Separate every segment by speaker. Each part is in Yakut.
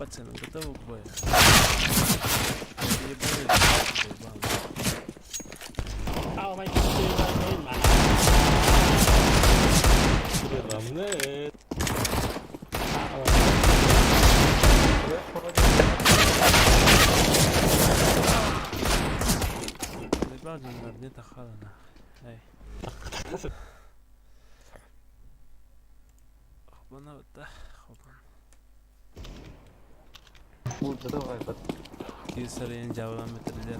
Speaker 1: Пацаны, готовы к бою? Ебаный, заебал. Заебал дьоннор не тахалана. Эй. Хобана да, хобан.
Speaker 2: Burada da var bak.
Speaker 1: Киви жабылан битирилер.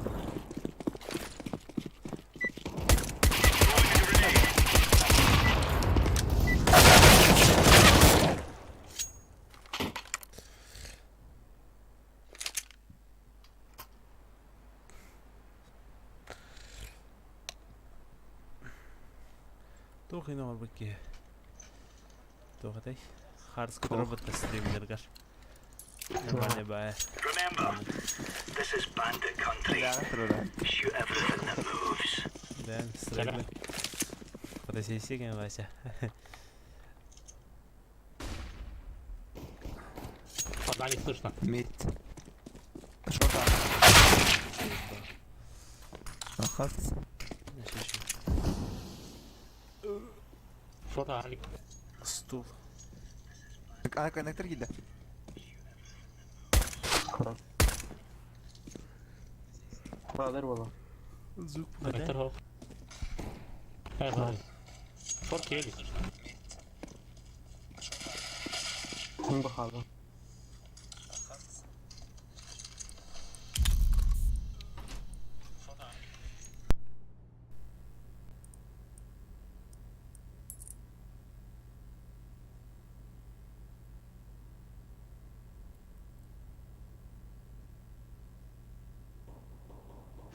Speaker 1: Туох иһин оҥорбут киһи? Туох этэй? Хаарыска робот стримергар. Нормальный баай.
Speaker 3: Remember, this is bandit country.
Speaker 4: Бляҕа турара.
Speaker 3: Shoot everything that moves.
Speaker 1: Бээн, стример. Фотосессия Вася.
Speaker 5: Одна не слышно.
Speaker 4: Мид. Шота. Ахас.
Speaker 5: Что-то Алик.
Speaker 1: Стул.
Speaker 4: А, коннектор киирдэ.
Speaker 2: Хорош. Баалар буолла.
Speaker 1: Звук
Speaker 5: Коннектор хок. Шорт еле слышно.
Speaker 2: Ким бахалла.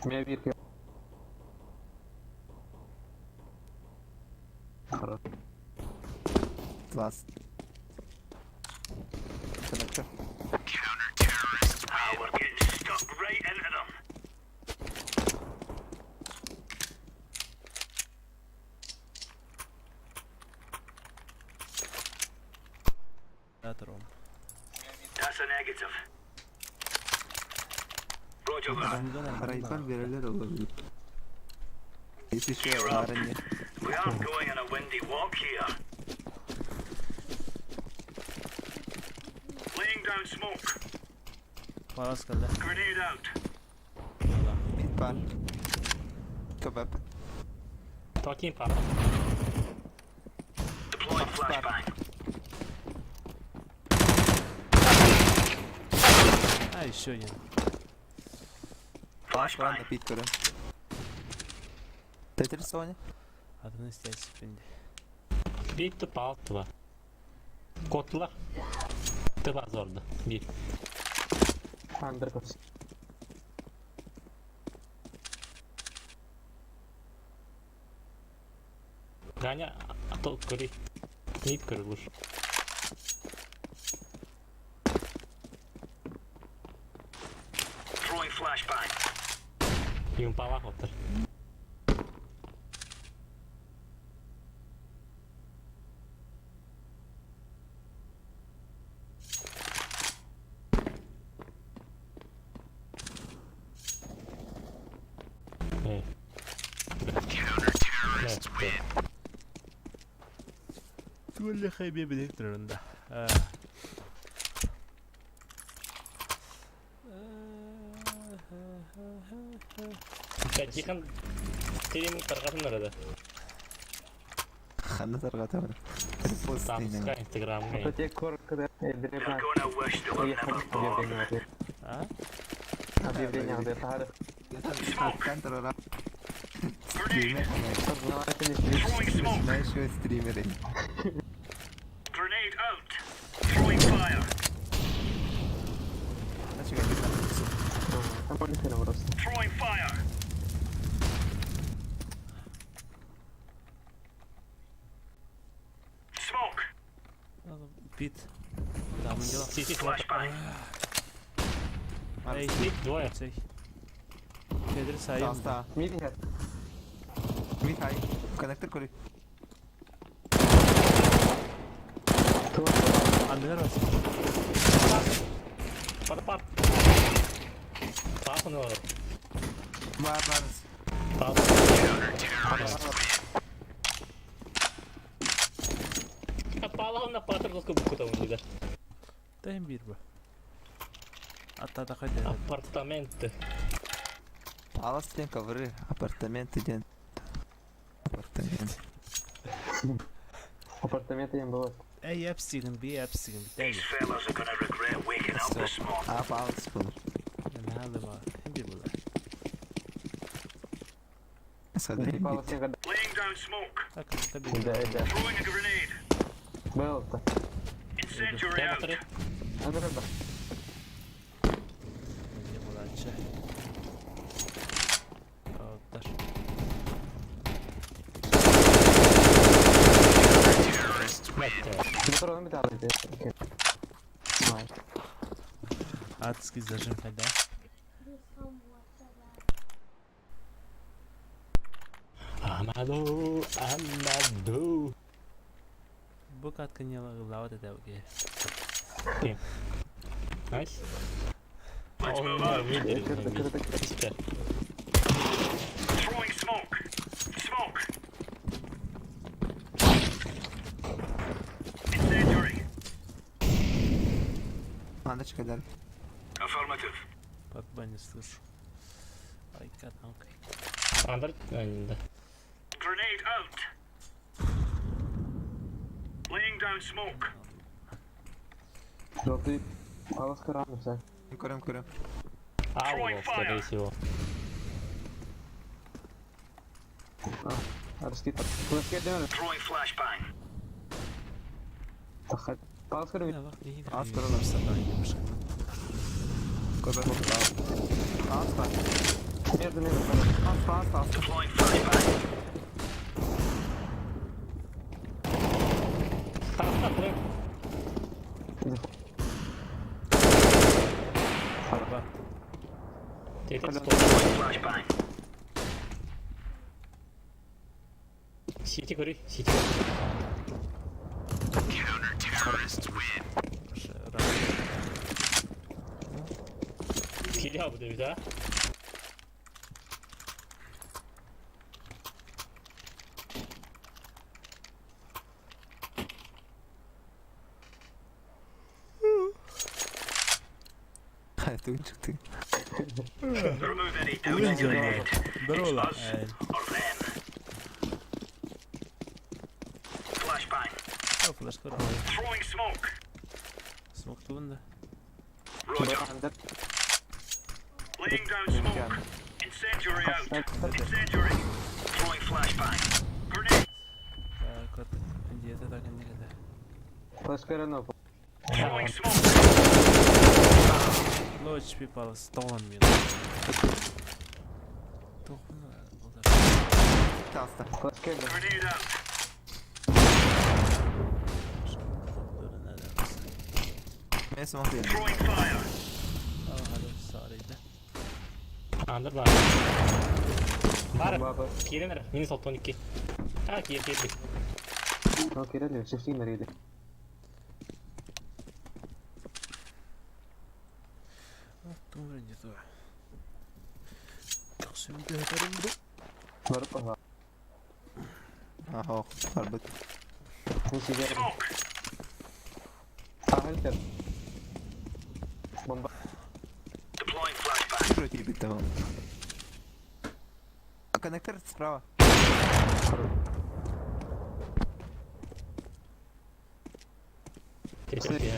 Speaker 2: Меня вирки. Хорош.
Speaker 4: Класс. Коннектор.
Speaker 3: Ah, we're getting stuck right into them.
Speaker 1: Театром.
Speaker 3: That's a negative. Roger that.
Speaker 4: Райпан берелер olabilir. Если еще Лара нет.
Speaker 3: We aren't going on a windy walk here. Laying down smoke.
Speaker 1: Paras kaldı.
Speaker 3: Grenade out.
Speaker 4: Mid var. Kebap.
Speaker 5: Talking пара.
Speaker 3: Deploying flashbang.
Speaker 1: А, еще один.
Speaker 4: Баран
Speaker 3: Flashbang.
Speaker 4: да пит көрө. Тетрис Соня.
Speaker 1: Adını istersin şimdi.
Speaker 5: Bir tıp altı var. Kotlar. Tıp az orada. Bir.
Speaker 2: Андеркос.
Speaker 5: Ганя, а то көрей. Мид көрі лучше.
Speaker 3: Throwing flashbang.
Speaker 5: Юмпалах отыр. Э. Counter-terrorists win.
Speaker 1: Түгелле хайбе бидек турында.
Speaker 5: Тихон стрим таргатын арада.
Speaker 4: Ханна таргатамын. Репост
Speaker 5: Статуска, инстаграмга.
Speaker 2: Хотя коротко, да.
Speaker 3: They're gonna wish they were never born.
Speaker 1: А?
Speaker 2: Объявление где-то.
Speaker 4: Контр Стример.
Speaker 3: Throwing smoke.
Speaker 4: Знаешь, что стримеры.
Speaker 3: Grenade out. Throwing fire. Throwing fire. Smoke.
Speaker 1: Пит. Там дела.
Speaker 5: Сиси смотри.
Speaker 3: Flashbang.
Speaker 1: Эй,
Speaker 5: Мид двое.
Speaker 1: цей. Федер сайын.
Speaker 4: Таста.
Speaker 2: Мид
Speaker 4: Михай. Коннектор көрі.
Speaker 1: Андыгар бас.
Speaker 5: Пар пар. Папа олорор.
Speaker 4: Баар баар.
Speaker 5: Папа. Палаҕын патыр буккутабын.
Speaker 1: Тайм биир бу. Аттата хайда.
Speaker 5: Апартаменты.
Speaker 4: Палас диэн ковры, апартаменты диэн. Апартамент.
Speaker 2: Апартаменты им было.
Speaker 1: Эй, апсигин, би апсигин,
Speaker 3: These
Speaker 1: битәги.
Speaker 3: fellas are gonna regret waking up this morning.
Speaker 4: А палас был.
Speaker 1: Нахалы ба. Хинди була.
Speaker 4: Садри.
Speaker 2: Палас не
Speaker 3: Laying down smoke.
Speaker 1: Так, таби.
Speaker 2: Да, да.
Speaker 3: Throwing a grenade.
Speaker 2: Был-то.
Speaker 3: Incendiary out.
Speaker 5: Театр.
Speaker 2: Андреба.
Speaker 1: Не булачы. Оттар.
Speaker 2: Моторон биталы.
Speaker 1: Адский зажим хайда.
Speaker 5: Амаду, Амаду.
Speaker 1: Бу катка не лават это окей.
Speaker 5: Найс.
Speaker 3: Let's move out. Throwing smoke. Smoke. Incendiary.
Speaker 4: Мандачка дали.
Speaker 3: Affirmative.
Speaker 1: Пока не слышу. Ай, катанкой.
Speaker 5: Андр, да.
Speaker 3: Grenade out. Laying down smoke.
Speaker 2: Желтый. Палас карамся.
Speaker 4: Көрөм көрөм.
Speaker 5: Аула, скорее всего.
Speaker 2: Арскит. Флешке дем.
Speaker 3: Throwing flashbang.
Speaker 2: Палас карам.
Speaker 4: Аз көрөм. Көрбөт. Ас бар.
Speaker 2: Между между.
Speaker 4: Ас ас ас.
Speaker 3: Deploying flashbang.
Speaker 5: Тарафта, плей.
Speaker 1: Ба.
Speaker 5: Третий стол.
Speaker 3: Throwing flashbang.
Speaker 5: Сити, говори, сити. Киля будет, да?
Speaker 4: Хай түгэн чыкты.
Speaker 3: Remove any doubt in your head.
Speaker 1: Брола.
Speaker 3: Us or them. Flashbang.
Speaker 1: Флешка.
Speaker 3: Throwing smoke.
Speaker 1: Смок тунда.
Speaker 3: Roger. Laying down smoke. Incendiary out. Incendiary. Throwing flashbang. Grenade.
Speaker 1: Так, вот где-то так и не
Speaker 2: Флешка рано.
Speaker 3: Throwing smoke.
Speaker 1: Low HP палас тоғын мен. Тоғын болдар.
Speaker 4: Таста.
Speaker 2: Флешке дем.
Speaker 3: Grenade out.
Speaker 4: Мен смок бердим.
Speaker 3: Throwing fire.
Speaker 5: Андр бар. Бар.
Speaker 2: Баба.
Speaker 5: Киренер, минус 62. А, кир, кир.
Speaker 2: Ну, кирели, шифти нарили. Барып
Speaker 4: Аха, барбыт.
Speaker 2: Несиге.
Speaker 3: Smoke.
Speaker 2: Ахалтер. Бомба.
Speaker 3: Deploying flashbang.
Speaker 4: Против бит А коннектор справа.
Speaker 5: Третий.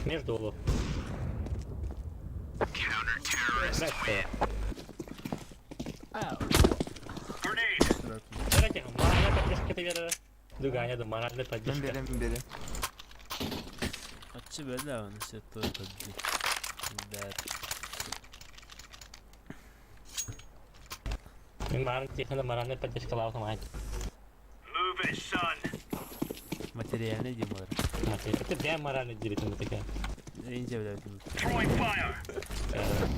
Speaker 5: Между углов.
Speaker 3: Grenade.
Speaker 5: Давайте, моральная поддержка это вера. Дуганя, да, моральная
Speaker 4: Мен
Speaker 5: поддержка.
Speaker 4: берем, мен берем.
Speaker 1: Качы бәлә аны сет только Да.
Speaker 5: Мен тихо, моральная поддержка лава мать.
Speaker 3: Move it, son.
Speaker 1: Материальный демон.
Speaker 5: Это прям морально делит, она такая.
Speaker 1: Инде белә.
Speaker 3: Throwing fire.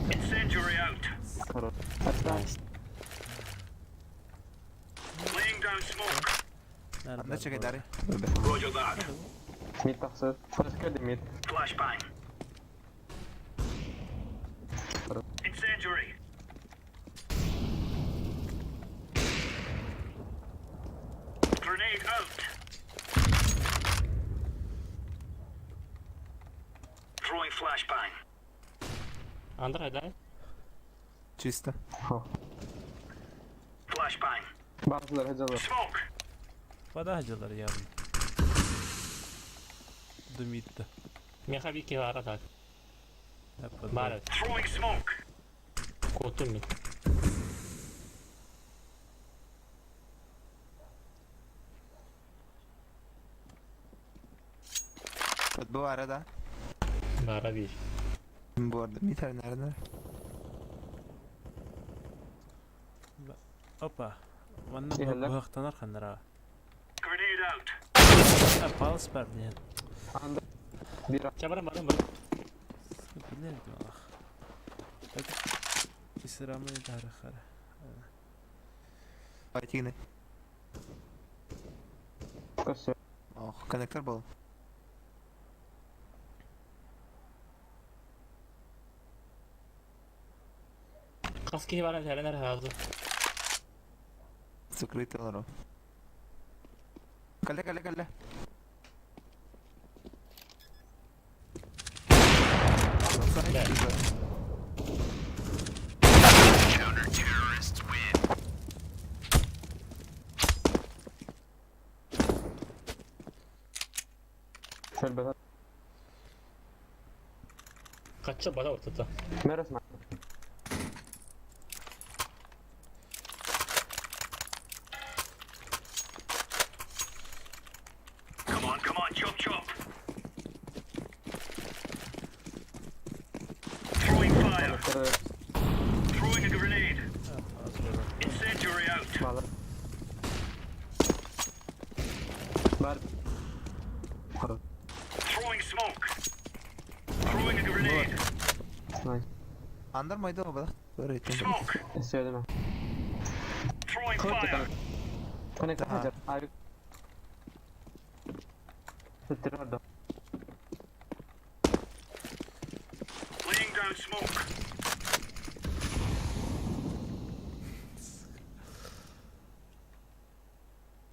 Speaker 3: Incendiary out.
Speaker 2: Хорош. Отстань.
Speaker 3: Laying down smoke.
Speaker 4: Андачка дары.
Speaker 3: Roger that.
Speaker 2: Мид тахсы. Флешка дем мид.
Speaker 3: Flashbang. Incendiary. Grenade out. Throwing flashbang.
Speaker 5: Андр дай.
Speaker 4: Чисто.
Speaker 3: Flashbang.
Speaker 2: Bazıları hocalar.
Speaker 3: Smoke.
Speaker 1: Подаждалар явно. Дымит-то.
Speaker 5: Меховики бара так. Бара.
Speaker 3: Throwing smoke.
Speaker 5: Куотум мин.
Speaker 4: Bu arada.
Speaker 5: Бара бир.
Speaker 4: Bu arada bir tane nerede?
Speaker 1: Опа. Манна
Speaker 2: Иһэллэр.
Speaker 1: быһахтанар ханнара.
Speaker 3: Grenade out.
Speaker 1: Палас бар диэн.
Speaker 2: Анда. Bir
Speaker 5: Ча баран баран баран.
Speaker 1: Билэр этим алах. Исрамы тарыхара.
Speaker 4: Айтигне.
Speaker 2: köse.
Speaker 4: Oh, konnektör bol.
Speaker 5: Хас киһи бара тэрэнэр хазы.
Speaker 4: Закрытый олору. Кале, кале, кале.
Speaker 5: Да.
Speaker 2: Şöyle
Speaker 5: Качча бара ортата.
Speaker 2: Meres ma.
Speaker 3: Come on, come on, chop chop. Throwing fire. Throwing a grenade. Incendiary out.
Speaker 2: Bağlar. Var.
Speaker 3: Throwing smoke. Throwing a grenade.
Speaker 2: Nice.
Speaker 4: Андер майда бала. Öğrettim.
Speaker 3: Smoke.
Speaker 2: Söyleme.
Speaker 3: Throwing fire.
Speaker 2: Connect
Speaker 4: Aha.
Speaker 2: hoca. Abi. Sıttır orada.
Speaker 3: Laying down smoke.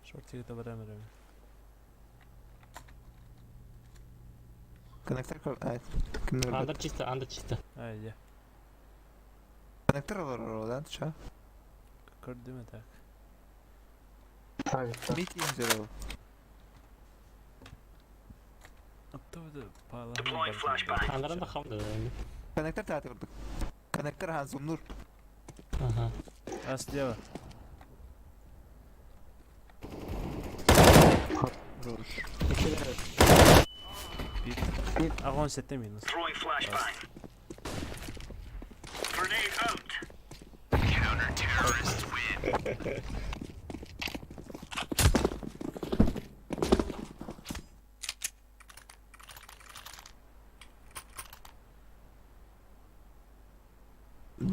Speaker 1: Шортига табарам эрэ.
Speaker 4: Konnektör evet. Kimler
Speaker 5: Андр чисто, андр чисто.
Speaker 1: Ай, я.
Speaker 4: Konnektör olur oradan şu.
Speaker 1: Көрдүм так.
Speaker 2: Abi.
Speaker 4: Meet injury.
Speaker 1: Оттуда пала.
Speaker 3: Deploying flashbang.
Speaker 5: Андран да хамда.
Speaker 4: Konnektör taati kurduk. Konnektör ha zoomdur.
Speaker 5: Ага.
Speaker 1: А слева.
Speaker 4: Rur.
Speaker 1: Агон сетте минус.
Speaker 3: Throwing flashbang. Grenade out.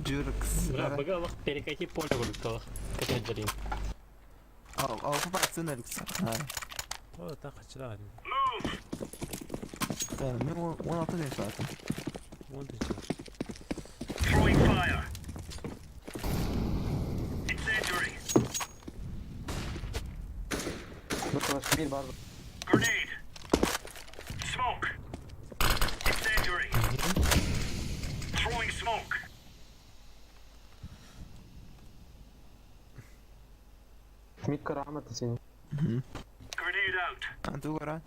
Speaker 4: Jurks.
Speaker 5: Бра, бага лох перекати поле гулькалах. Катедрин.
Speaker 4: Ау, ау, папа, сыныркс. Ha.
Speaker 1: О, так хачраа.
Speaker 3: Move.
Speaker 4: Tamam, ben 16 demiş zaten.
Speaker 1: Вон ты чё.
Speaker 3: Throwing fire. Incendiary.
Speaker 2: Dur bir var.
Speaker 3: Grenade. Smoke. Incendiary. Throwing smoke.
Speaker 2: Mid karamet seni.
Speaker 3: Grenade out.
Speaker 4: Antu gara.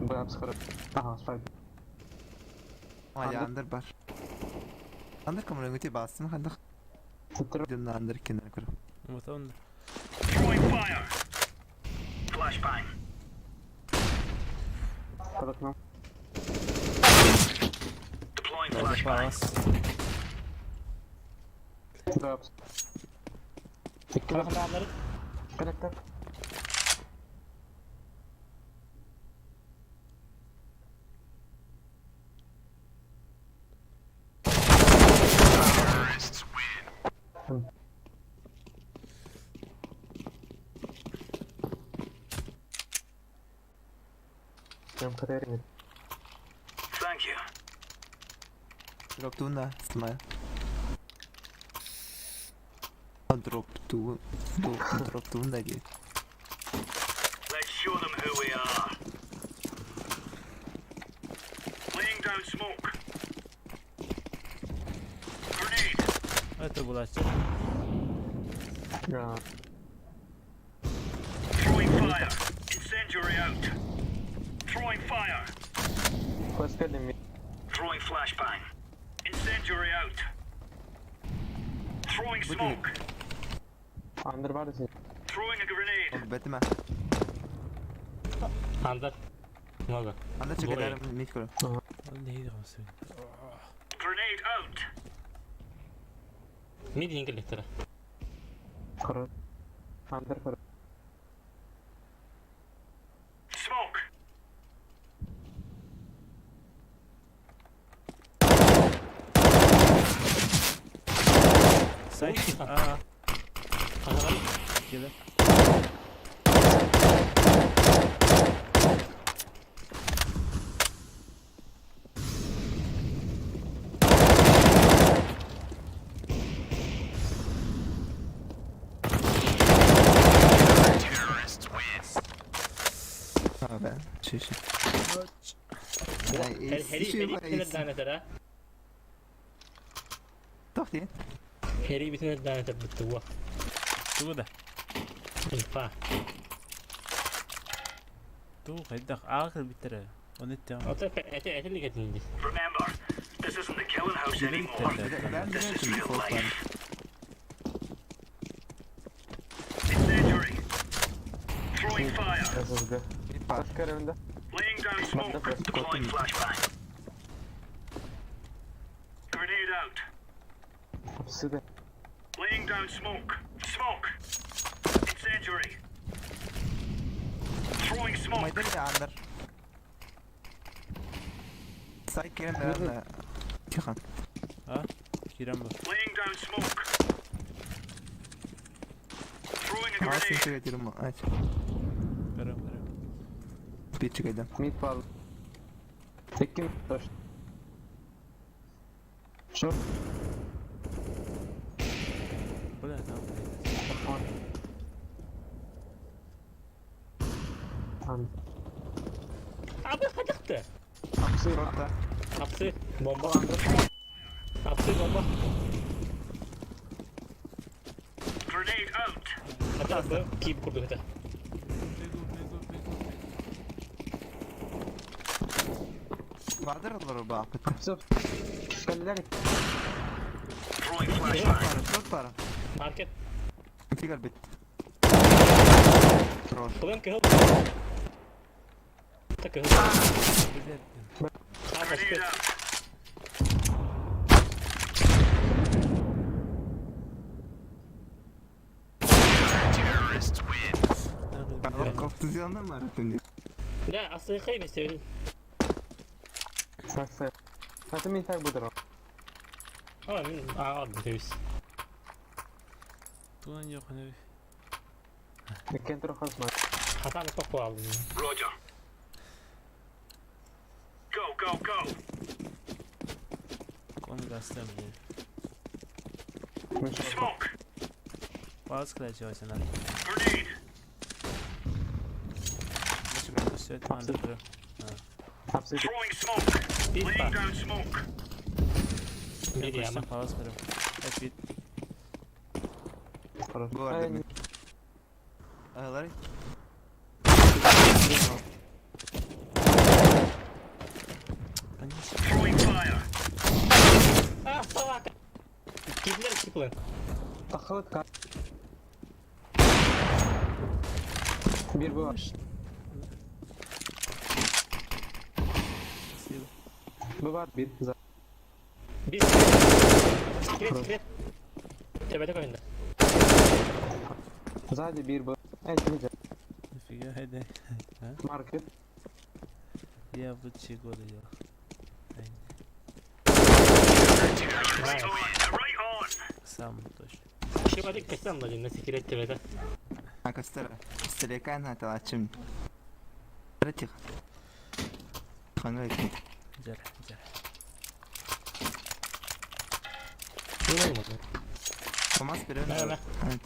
Speaker 2: Bu yapskarı. Aha spike.
Speaker 4: Hadi
Speaker 2: Andır.
Speaker 4: andır bar. Andır kamerayı götü bastım. Hadi
Speaker 2: Sıttır.
Speaker 4: dedim andır kenara kırım.
Speaker 1: Вот он.
Speaker 3: Throwing fire. Flashbang.
Speaker 2: Bırakmam.
Speaker 3: Deploying flashbang.
Speaker 1: Палас.
Speaker 2: Bu yaps. İki
Speaker 5: Хахта андры.
Speaker 2: Connector. I'm clearing it.
Speaker 3: Thank you.
Speaker 4: Drop tuna, smile. Тугу дроптугун да диэт.
Speaker 3: Let's show them who we are. Laying down smoke. Grenade.
Speaker 1: Это булааччы.
Speaker 3: Throwing fire. Incendiary out. Throwing fire. Throwing flashbang. Incendiary out. Throwing smoke. Throwing a grenade.
Speaker 4: Бэтимэ.
Speaker 5: Андер. Много.
Speaker 4: Анда чекедерим микро.
Speaker 3: Grenade out.
Speaker 5: Мид ингиликтера.
Speaker 3: Smoke.
Speaker 1: Сайт. Аа. Кэлэ.
Speaker 4: Туох дии?
Speaker 5: Хери бүтүн эрдэҕинэ этэрбит
Speaker 1: Тугу да?
Speaker 5: Инфа.
Speaker 1: Туу хайдах аҕа кэлбиттэрэ. Ону эттэҕим.
Speaker 5: Ото эти этилик этинди.
Speaker 3: Remember, this isn't the killing house anymore. This is real life. Incendiary. Throwing fire. Laying down smoke. Deploying flashbang. Grenade out. Laying down smoke. Smoke. Incendiary. Throwing smoke.
Speaker 4: Майдан андер. Сайт кирен бэрэн Тихон.
Speaker 1: А? Кирен бу.
Speaker 3: Laying down smoke. Throwing a
Speaker 4: Аас
Speaker 3: grenade.
Speaker 4: интеге дирим. Айт.
Speaker 1: Көрөм көрөм.
Speaker 4: Бичигедем.
Speaker 1: Бля, там.
Speaker 5: Абы хадахты.
Speaker 4: Шорта.
Speaker 5: Апсы бомба. Апсы бомба.
Speaker 3: Grenade out.
Speaker 5: Хата бу кип курдук это.
Speaker 1: Бегу, бегу, бегу.
Speaker 4: Бардыр олар ба.
Speaker 3: Throwing flashbang.
Speaker 4: Пара, шорт пара.
Speaker 5: Маркет.
Speaker 4: Фигар бит. Хорош.
Speaker 5: Кылын кыһыл. Та кыһыл.
Speaker 1: Блядь.
Speaker 5: Хаба
Speaker 3: Grenade
Speaker 5: спет.
Speaker 3: out.
Speaker 4: Кофтузионы бар.
Speaker 5: Да, асыхай месте. А, мин ага төс.
Speaker 1: Туган yok ne?
Speaker 5: Хатаны топ алдым.
Speaker 3: Roger. Go, go, go.
Speaker 1: Кон гастам.
Speaker 3: Smoke.
Speaker 1: Пауз кстати, осена.
Speaker 3: Grenade.
Speaker 1: Все это надо.
Speaker 3: Throwing smoke.
Speaker 5: Бит
Speaker 3: Laying
Speaker 5: бар.
Speaker 3: down smoke.
Speaker 5: Бир яма.
Speaker 1: Пауз көрөм. Эпит.
Speaker 4: Бу бар. Алар.
Speaker 1: Конечно.
Speaker 3: Throwing fire.
Speaker 5: А, салака. Киплер киплен.
Speaker 1: Спасибо.
Speaker 5: Бис. Секрет, секрет. Тебе такой да.
Speaker 1: Нифига, хайда. Я в лучшие годы делал.
Speaker 3: Right on. Right on.
Speaker 1: Сам точно.
Speaker 5: Шибадык кастан да на секрет тебе да.
Speaker 4: А кастера. Стрекан аталачым. Тихо. Ханвек.
Speaker 1: Жара, жара.
Speaker 5: Ну,
Speaker 4: Помас берем.
Speaker 5: Да, да.
Speaker 4: Evet.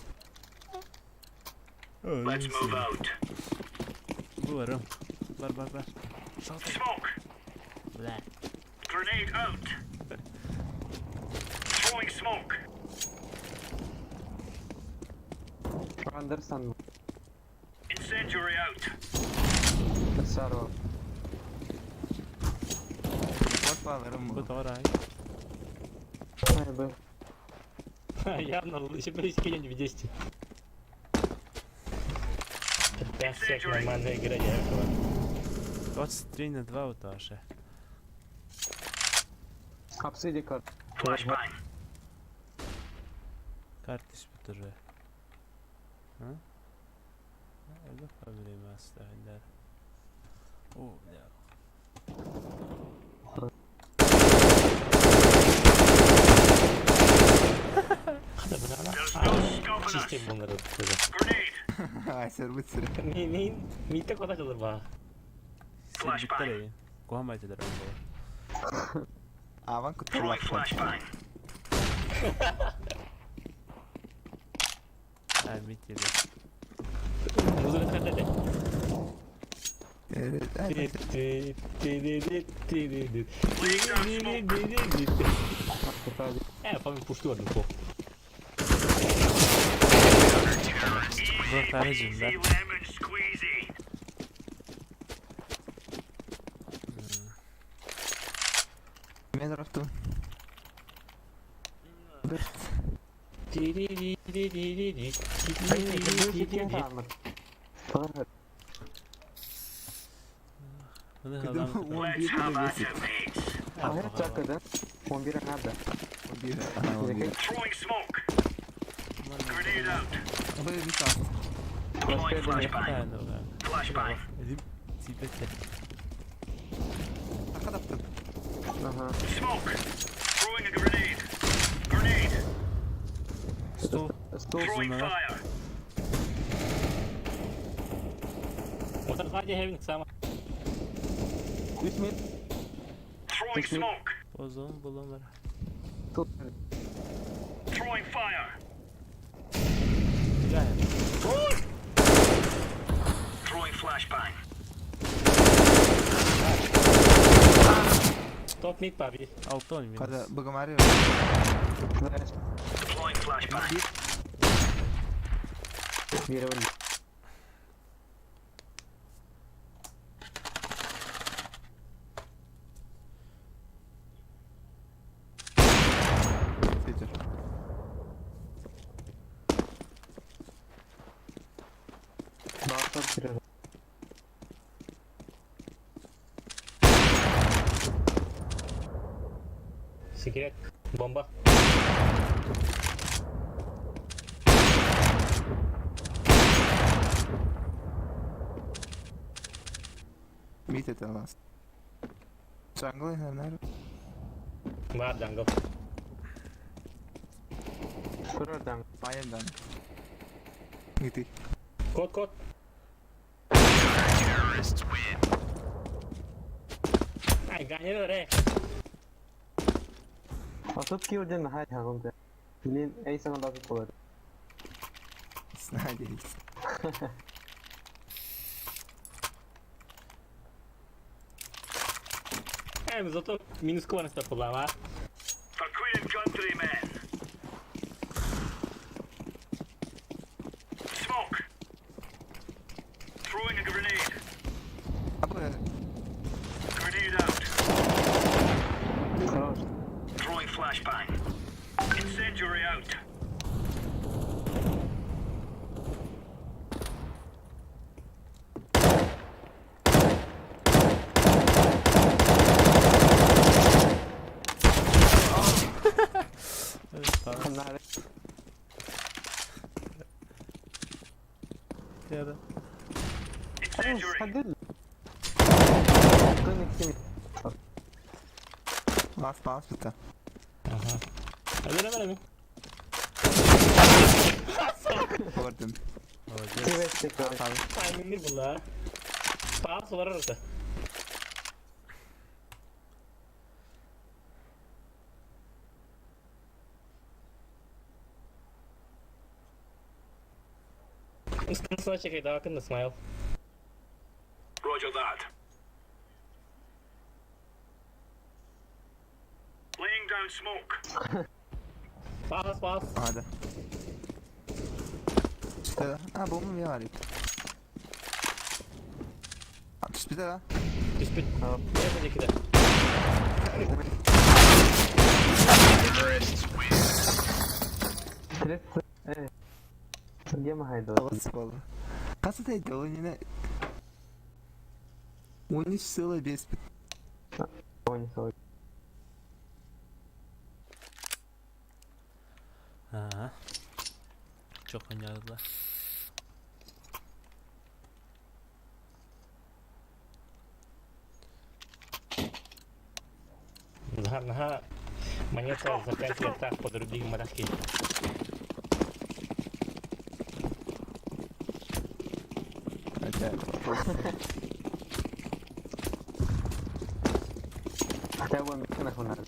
Speaker 3: Let's move out.
Speaker 1: Бу барым. Бар бар бар.
Speaker 3: Smoke.
Speaker 1: Бля.
Speaker 3: Grenade out. Throwing smoke.
Speaker 2: Андерсон.
Speaker 3: Incendiary out.
Speaker 2: Сарва.
Speaker 4: Кот
Speaker 1: Бу тоҕо
Speaker 2: Ай, Б.
Speaker 5: Явно еще перескинуть в 10. Это всех нормальная игра, я этого.
Speaker 1: 23 на 2 уташа.
Speaker 2: Апсиди карт.
Speaker 3: Flashbang.
Speaker 1: Картиш бутуры. А? Элбэх проблема астахындар. О, бля.
Speaker 5: Hadi bana.
Speaker 3: There's no stopping us.
Speaker 5: Чистим bunları. Böyle.
Speaker 3: Grenade.
Speaker 4: Айсер бит сире.
Speaker 5: Ne, neyin? Mitte kadar kalır bana.
Speaker 1: Сирбиттер эйин. Куһам айтылар онда.
Speaker 4: Аван
Speaker 3: Throwing
Speaker 4: кутталлах.
Speaker 3: flashbang.
Speaker 1: А, митили.
Speaker 5: Muzura kadar.
Speaker 4: Evet.
Speaker 5: Eh, fammi pushtuar un po'.
Speaker 1: Бу
Speaker 3: Easy
Speaker 1: харыжым
Speaker 3: peasy
Speaker 1: да.
Speaker 3: lemon squeezy.
Speaker 4: Мен раптым. Бит.
Speaker 1: Мына
Speaker 4: Кыдым
Speaker 1: халам.
Speaker 4: 11
Speaker 3: Let's have at
Speaker 4: десять.
Speaker 3: it, mates.
Speaker 2: Ага, чакада. 11 надо.
Speaker 4: 11. Ага, 11.
Speaker 3: Throwing smoke. Grenade out.
Speaker 4: Б бит ас.
Speaker 3: Deploying flashbang. Flashbang.
Speaker 1: Тибетте.
Speaker 4: Акадаптым.
Speaker 2: Ага.
Speaker 3: Smoke. Throwing a grenade. Grenade.
Speaker 1: Стол.
Speaker 2: Стол.
Speaker 3: Throwing
Speaker 1: Зона.
Speaker 3: fire.
Speaker 5: Motor sadece having sama.
Speaker 2: Үс мид.
Speaker 3: Throwing smoke.
Speaker 1: Бозон буланар.
Speaker 2: Тут.
Speaker 3: Throwing fire.
Speaker 1: Я.
Speaker 3: Throwing flashbang.
Speaker 5: Top mid abi.
Speaker 1: Алтон минус.
Speaker 4: Када богомари.
Speaker 3: Deploying flashbang.
Speaker 2: Биревен.
Speaker 4: Сетер.
Speaker 2: Бартор кирер.
Speaker 5: Секрет. Bomba.
Speaker 4: Мит это у нас. Джангл, наверное.
Speaker 5: Var jungle.
Speaker 2: Турардан.
Speaker 4: Баяндан. Не ты.
Speaker 5: Kod kod. Ay ganyan re.
Speaker 2: А тут килден хай хагымда. Блин, эй саган дагы болот.
Speaker 4: Надеюсь.
Speaker 5: Eh, зато минус кварнста подла,
Speaker 3: For Queen and country, men. Smoke. Throwing a grenade.
Speaker 4: Абы
Speaker 3: Grenade out.
Speaker 2: Хорош.
Speaker 3: Throwing flashbang. Incendiary out.
Speaker 2: Ханары.
Speaker 1: Яда.
Speaker 3: Incendiary.
Speaker 2: Хадыл. Көник ким.
Speaker 4: лас пас бит.
Speaker 5: Öyle mi?
Speaker 4: Көрдүм.
Speaker 1: Молодец.
Speaker 2: Тибетте көр.
Speaker 5: Тайминги була. Пас var orada. Ыстан Смайл.
Speaker 3: Roger that. Laying down smoke.
Speaker 5: Пас, пас.
Speaker 4: هذا كذا اه بوم يا عليك تثبت لا
Speaker 5: Түспүт. Бэйэ кида.
Speaker 2: Тридцать. Э. Где мы хайдо?
Speaker 4: خلاص والله قصة الجو ونش سلا بيس
Speaker 2: Понял.
Speaker 1: Ага. Çok oynadılar.
Speaker 5: Наһаа монета за 5 лет так подрубил моряки.
Speaker 2: Хотя бы нахуй надо.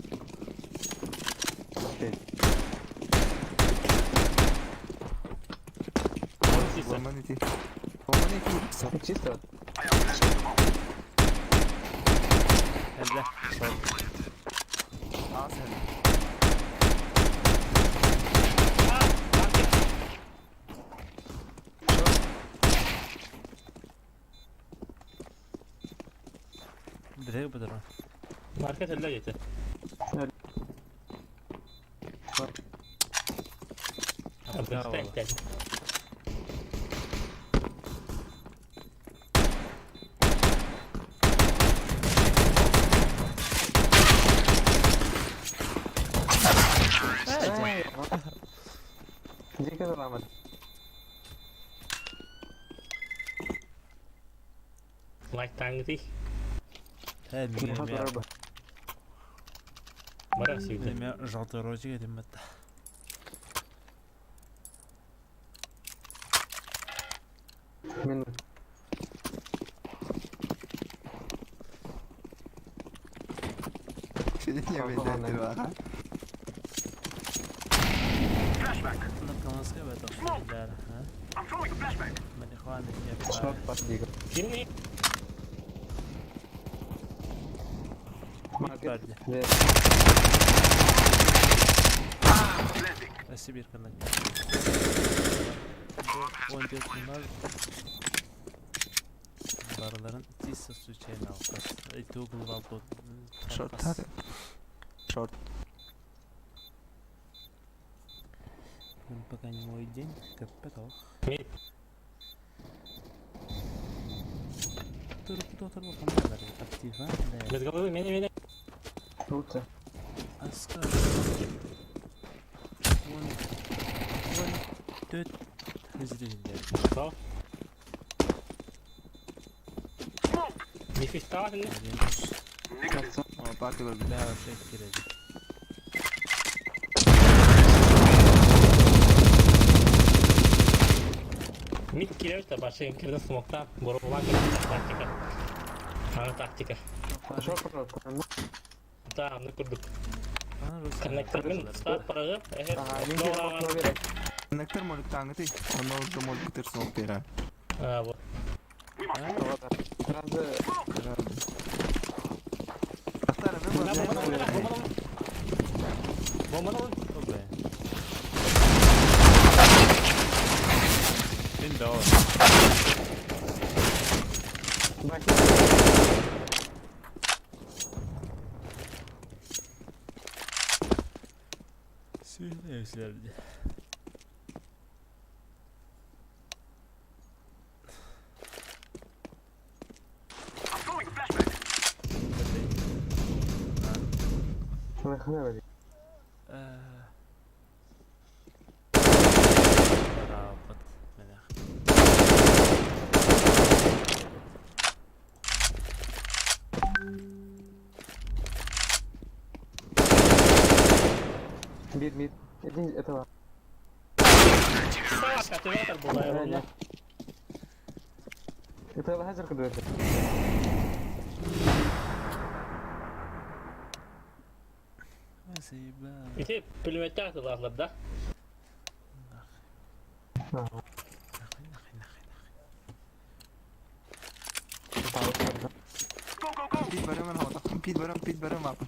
Speaker 4: ومانيتي ومانيتي
Speaker 2: Чисто.
Speaker 1: Hadi.
Speaker 4: عسل
Speaker 1: Direkt bu durum.
Speaker 5: Market elle getir.
Speaker 1: Bravo.
Speaker 2: Дико заламат.
Speaker 5: Лайк таңгы
Speaker 1: He,
Speaker 2: Рыба.
Speaker 5: Бара сүйді.
Speaker 1: Неме жалтырочек этим это.
Speaker 2: Минут.
Speaker 4: شنو يا بنت الواقع
Speaker 3: Flashback.
Speaker 1: Накамаска в этом. Да,
Speaker 3: I'm throwing a flashbang.
Speaker 1: Марихуана
Speaker 2: Шот под дико.
Speaker 5: Кимни?
Speaker 2: Маркет.
Speaker 1: Барди.
Speaker 3: Blending.
Speaker 1: Сибирь канал. Он бет Барыларын тиса случайно алкас. Итогл валдо.
Speaker 4: شورت هذا شورت
Speaker 1: Пока не мой день, капитал.
Speaker 5: Мид.
Speaker 1: Актива.
Speaker 5: Без головы, меня, меня.
Speaker 2: Лучше.
Speaker 1: Аска. Он. Он. Төт. Зритель.
Speaker 5: Что? Не фистал, не?
Speaker 3: Negative.
Speaker 4: باكل
Speaker 1: Да, вообще кирилл.
Speaker 5: Мид киреш та башын кирден смокта, боролан кирден тактика. Ана тактика.
Speaker 2: Шот пожалуйста.
Speaker 5: Да, ну курдук. Коннектормен старт парагы.
Speaker 2: Ага, не
Speaker 4: نكتر مولك تانغتي ونور مولك ترسل بيرا
Speaker 5: А, вот.
Speaker 3: We must move.
Speaker 2: Сразу
Speaker 4: اختار
Speaker 5: Бомба, бомба, бомба, бомба.
Speaker 1: Бомба. Windows. Сүйіл
Speaker 3: I'm throwing a flashbang.
Speaker 2: нахуй.
Speaker 1: Рабат. Мене.
Speaker 2: Мид, мид. Иди этого.
Speaker 5: Так, активатор был, наверное.
Speaker 2: Это лазер куда это?
Speaker 1: Спасибо.
Speaker 5: Ити пулеметтер лазлар, да?
Speaker 1: Нахуй, нахуй, нахуй.
Speaker 3: Go, go, go!
Speaker 4: Пит барым хавата. Пит барым, пит барым апа.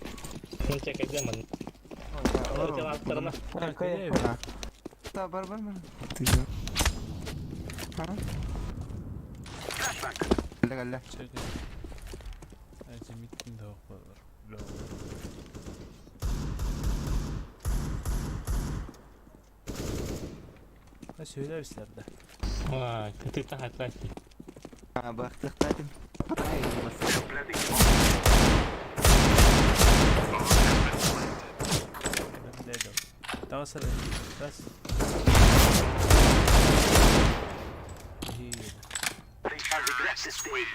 Speaker 5: Мен чекайдем маны. Аттарына.
Speaker 4: Та бар бар бар. Ты же. А?
Speaker 3: Flashbang.
Speaker 4: Кэллэ кэллэ.
Speaker 1: Чекай. Эти миттин да болар. Ha söyler de.
Speaker 5: А, ты хатласти.
Speaker 4: А, бахтахтатым.
Speaker 3: Planting the bomb.
Speaker 1: Ben de Tamam sıra. Bas. İyi.
Speaker 3: They shall regret this day.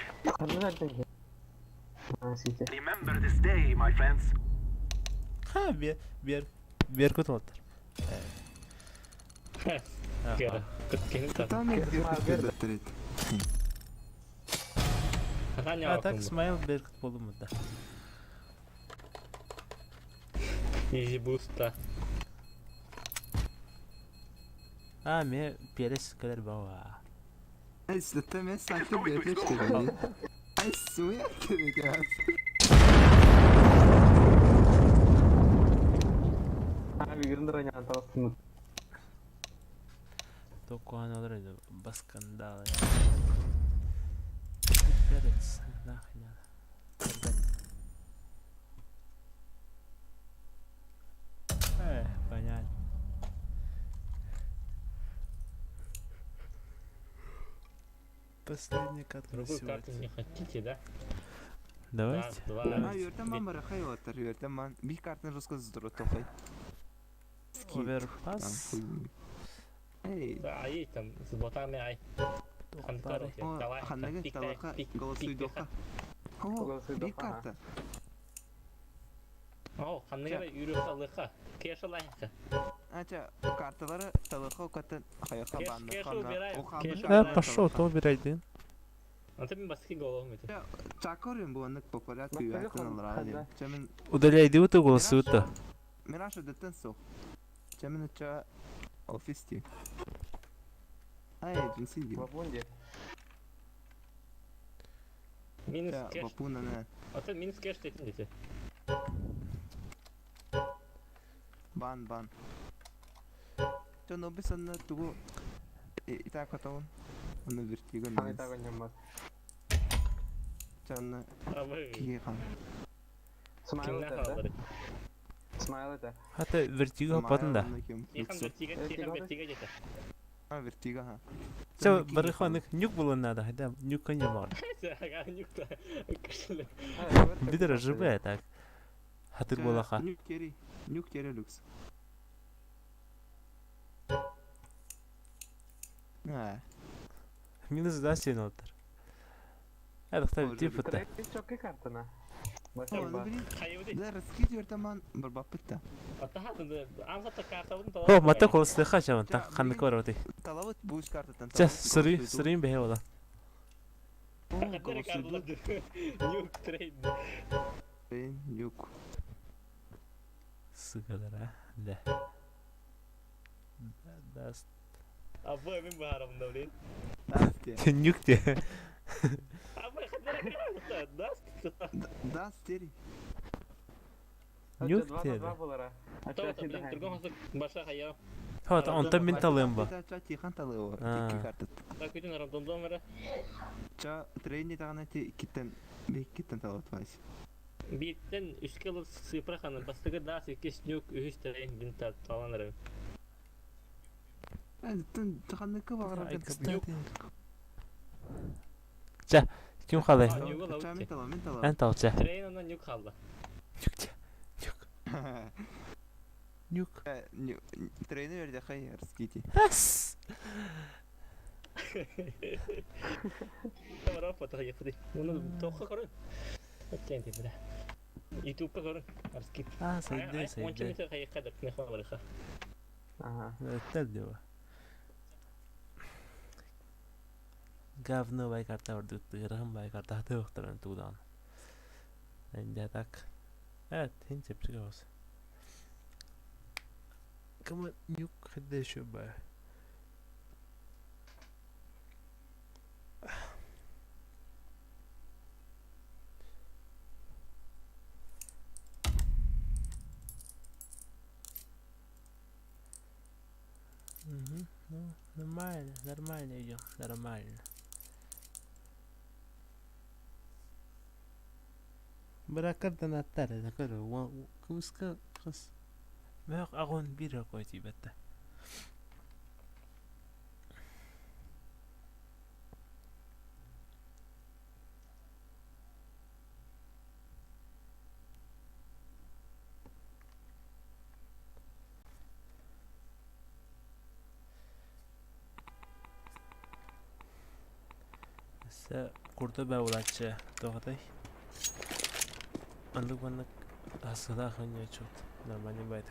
Speaker 2: Носите.
Speaker 3: Remember this day, my friends.
Speaker 1: Ha bir bir bir kutu oldu.
Speaker 5: Кера. Кыткени та.
Speaker 4: Там не
Speaker 5: Ханя.
Speaker 1: А так Смайл Беркут болду да.
Speaker 5: Изи буста.
Speaker 1: А ме перес кадar бава.
Speaker 4: Эслетем эс санкты бепештери. Ай суя тебе.
Speaker 1: Токуан олар баскандал. Перец нахрен. Понятно. Последняя катка на
Speaker 5: Другую
Speaker 1: сегодня.
Speaker 5: карту не хотите, да?
Speaker 1: Давайте.
Speaker 5: Раз, два.
Speaker 4: А, юртен ман барахай отар, юртен ман. Би картын жестко здоротохай.
Speaker 1: Оверпас.
Speaker 4: Эй,
Speaker 5: Да, ай там с ботами ай.
Speaker 1: Тоқтары.
Speaker 5: Давай.
Speaker 4: ханнага талака голосуйдоха. О, би карта.
Speaker 5: О, ханныга үрү халыха. Кеша лайха.
Speaker 4: Ача, карталары талака окатын хаяка
Speaker 5: Кеш-
Speaker 4: банны
Speaker 5: кешу
Speaker 4: ханна.
Speaker 5: убираем, кешу
Speaker 1: Э, пошел, то убирай, дын.
Speaker 5: А ты баски голову это.
Speaker 4: Чакорын бу аннык по порядку юртен алрали. Чемен
Speaker 1: Удаляй диуту голосута.
Speaker 4: Мираша деттен со. Чемен ча офисти. Ай, джинси.
Speaker 5: Минус
Speaker 4: Ча,
Speaker 5: кеш.
Speaker 4: бапуна на.
Speaker 5: А ты минус кеш ты дети.
Speaker 4: Бан, бан. Ча нобисанна тугу итакатон. Аны вертиго. Ча
Speaker 5: А вы
Speaker 4: кихан.
Speaker 5: кимнә халдыр.
Speaker 1: Хата вертиго патында.
Speaker 5: Тихан вертига, тихан вертига дете.
Speaker 4: А, вертиго, ха.
Speaker 1: Ча барыханык нюк было надо, хотя нюка не мор.
Speaker 5: Ага, нюкта. Кашля.
Speaker 1: Бидер ЖБ так. Хатыр болаха.
Speaker 4: Нюк тери. Нюк тери люкс. А,
Speaker 1: Минус да сен отыр. Это типа та.
Speaker 4: О, ну блин,
Speaker 5: Хайвди.
Speaker 4: да раскид вертаман барбапыта.
Speaker 5: А та хатында амсата карта бун
Speaker 1: О, мата колсты хача та ханнык бар оты.
Speaker 4: Талавыт буш картатан.
Speaker 1: Ча сыры сырын бе ола.
Speaker 5: Нюк трейд.
Speaker 4: Нюк.
Speaker 1: Сука да. Да. Да.
Speaker 5: А вы мен барам да блин.
Speaker 4: Дасте.
Speaker 1: Нюк те.
Speaker 5: А вы хатында даст.
Speaker 4: Дастери.
Speaker 1: Нюк те.
Speaker 5: То блин, другом хасык баша хая.
Speaker 1: Хот, он там менталымба.
Speaker 4: Ча тихан талыва.
Speaker 1: А.
Speaker 4: Тики картат.
Speaker 5: Так күтен рандомдом бара.
Speaker 4: Ча трейни тагана ти киттен бик киттен талавыт вайс.
Speaker 5: Биттен үскел цифра ханы бастыгы да 8 нюк үс трейн бин таланыр.
Speaker 4: Тын таханныкы багара.
Speaker 1: Ча, ким халай?
Speaker 4: Ча мен талава, мен талава.
Speaker 1: Эн тал ча.
Speaker 5: Трейн ана нюк халды.
Speaker 1: Нюк те. Нюк. Нюк.
Speaker 4: Трейни верде хай раскити.
Speaker 1: Ас.
Speaker 5: Бара фото япты. Уну тоққа көрін. Өттен деп бля. Ютубка көрін. Арскип.
Speaker 1: А, сайды,
Speaker 5: Онча
Speaker 1: сайды.
Speaker 5: метр хайыққа деп не хабарыха.
Speaker 1: Это дело. Говно бай карта бар дырым бай карта хаты оқтырын тудан. Энде так. Evet, хин чепчик olsun. Кама нюк хыды еще бай. Ну, нормально, нормально идем, нормально. Быракардан аттар это көрө кыбыска кыс мөөх аҕын биир окой тиийбэттэ. Өссө курду баулааччы туох этэй? Оннук маннык ассылаах оонньооччубут нормальный байтык.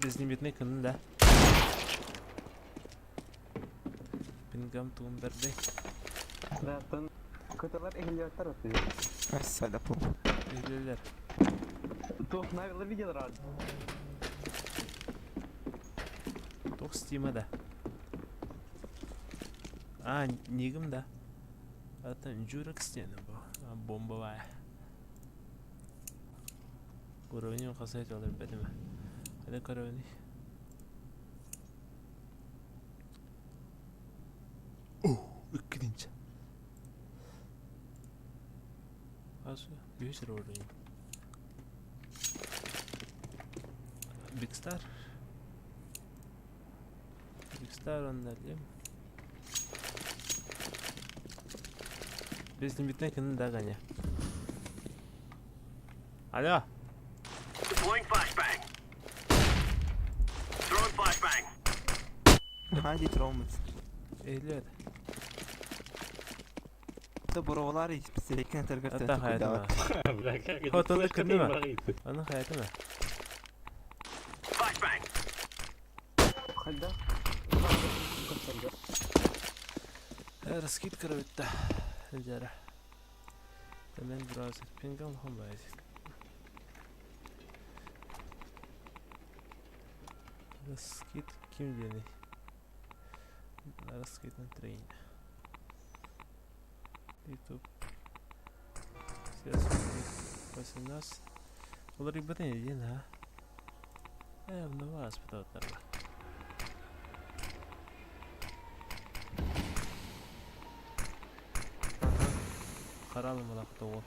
Speaker 1: Безлимитный кынын да. Пингам тугун бэрдэй.
Speaker 2: Да, Кытылар иһиллибэттэр отуйу.
Speaker 4: Ассалапу.
Speaker 1: Иһиллилэр.
Speaker 2: Туох навилар видеолар
Speaker 1: Туох стима да. А, нигим да. Это Джурекс стены бу. Бомбовая. Уровень хасайт олар бәдеме. Hadi көрөбүнүй. Иккинчи. Аз үһүс уровень. Big Star. Big Star оннолим. Безлимитнэй кынын да Ганя. Алло.
Speaker 3: Deploying flashbang. Throwing flashbang.
Speaker 4: Хади тромут.
Speaker 1: Иһиллибэт.
Speaker 4: Да боровалар исписелекин тергерте
Speaker 1: Ата хаятыма.
Speaker 5: Бля, как это?
Speaker 1: Вот он
Speaker 5: Флешка
Speaker 1: кырныма.
Speaker 5: ты
Speaker 1: Аны хаятыма.
Speaker 3: Flashbang.
Speaker 2: Хайда.
Speaker 1: Раскид көрөбүттэ. Дьара. Мен браузер пингам хомбайт. Раскид ким диэний? Раскид на трейн. YouTube. Сейчас 18. Уларыйбатын диэн ha. Э, онно ааспыта Харалым алақта ол.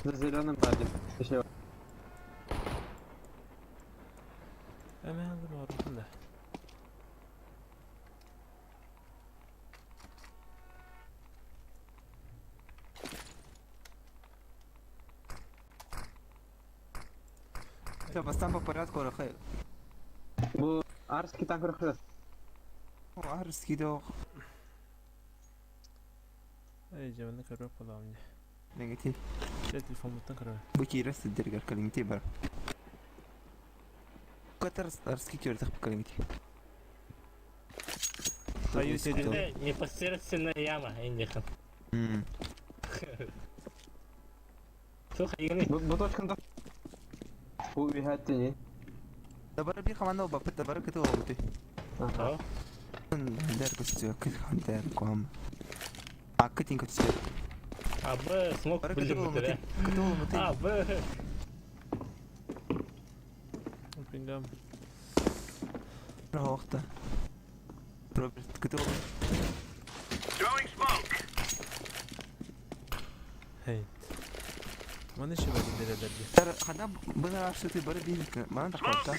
Speaker 2: За зеленым бадим. Еще.
Speaker 1: Hemen aldım da.
Speaker 4: Все, бастан по порядку рахай.
Speaker 2: Бу Арский танк рахы.
Speaker 4: Арский дог.
Speaker 1: Эй, жаманы көрөп боламын.
Speaker 4: Негати.
Speaker 1: Телефоммуттан көрөбүн.
Speaker 4: Бу киирэ сиддергер калингти бар. Катар арский тюрдах калингти.
Speaker 1: Хаю сидин.
Speaker 5: Непосредственная яма, индихан.
Speaker 4: Мм.
Speaker 5: Слухай, игры.
Speaker 2: Бу бу точканы Бу үйәттini.
Speaker 4: Дабара бир команда бапыт дабара кыты олбути.
Speaker 2: Ага.
Speaker 4: Дер көстү, кыт дер ком. А кытин көстү.
Speaker 5: А, Б, смог,
Speaker 4: Бара кыты
Speaker 5: блин,
Speaker 4: олбути. Кыты олбути.
Speaker 5: А, Б.
Speaker 1: Пингам.
Speaker 4: Рохта. Роберт кыты олбути.
Speaker 3: Throwing smoke.
Speaker 1: Хей. Маны еще бari берелерди.
Speaker 4: Тар хада бына ашты бара бир мана тахта.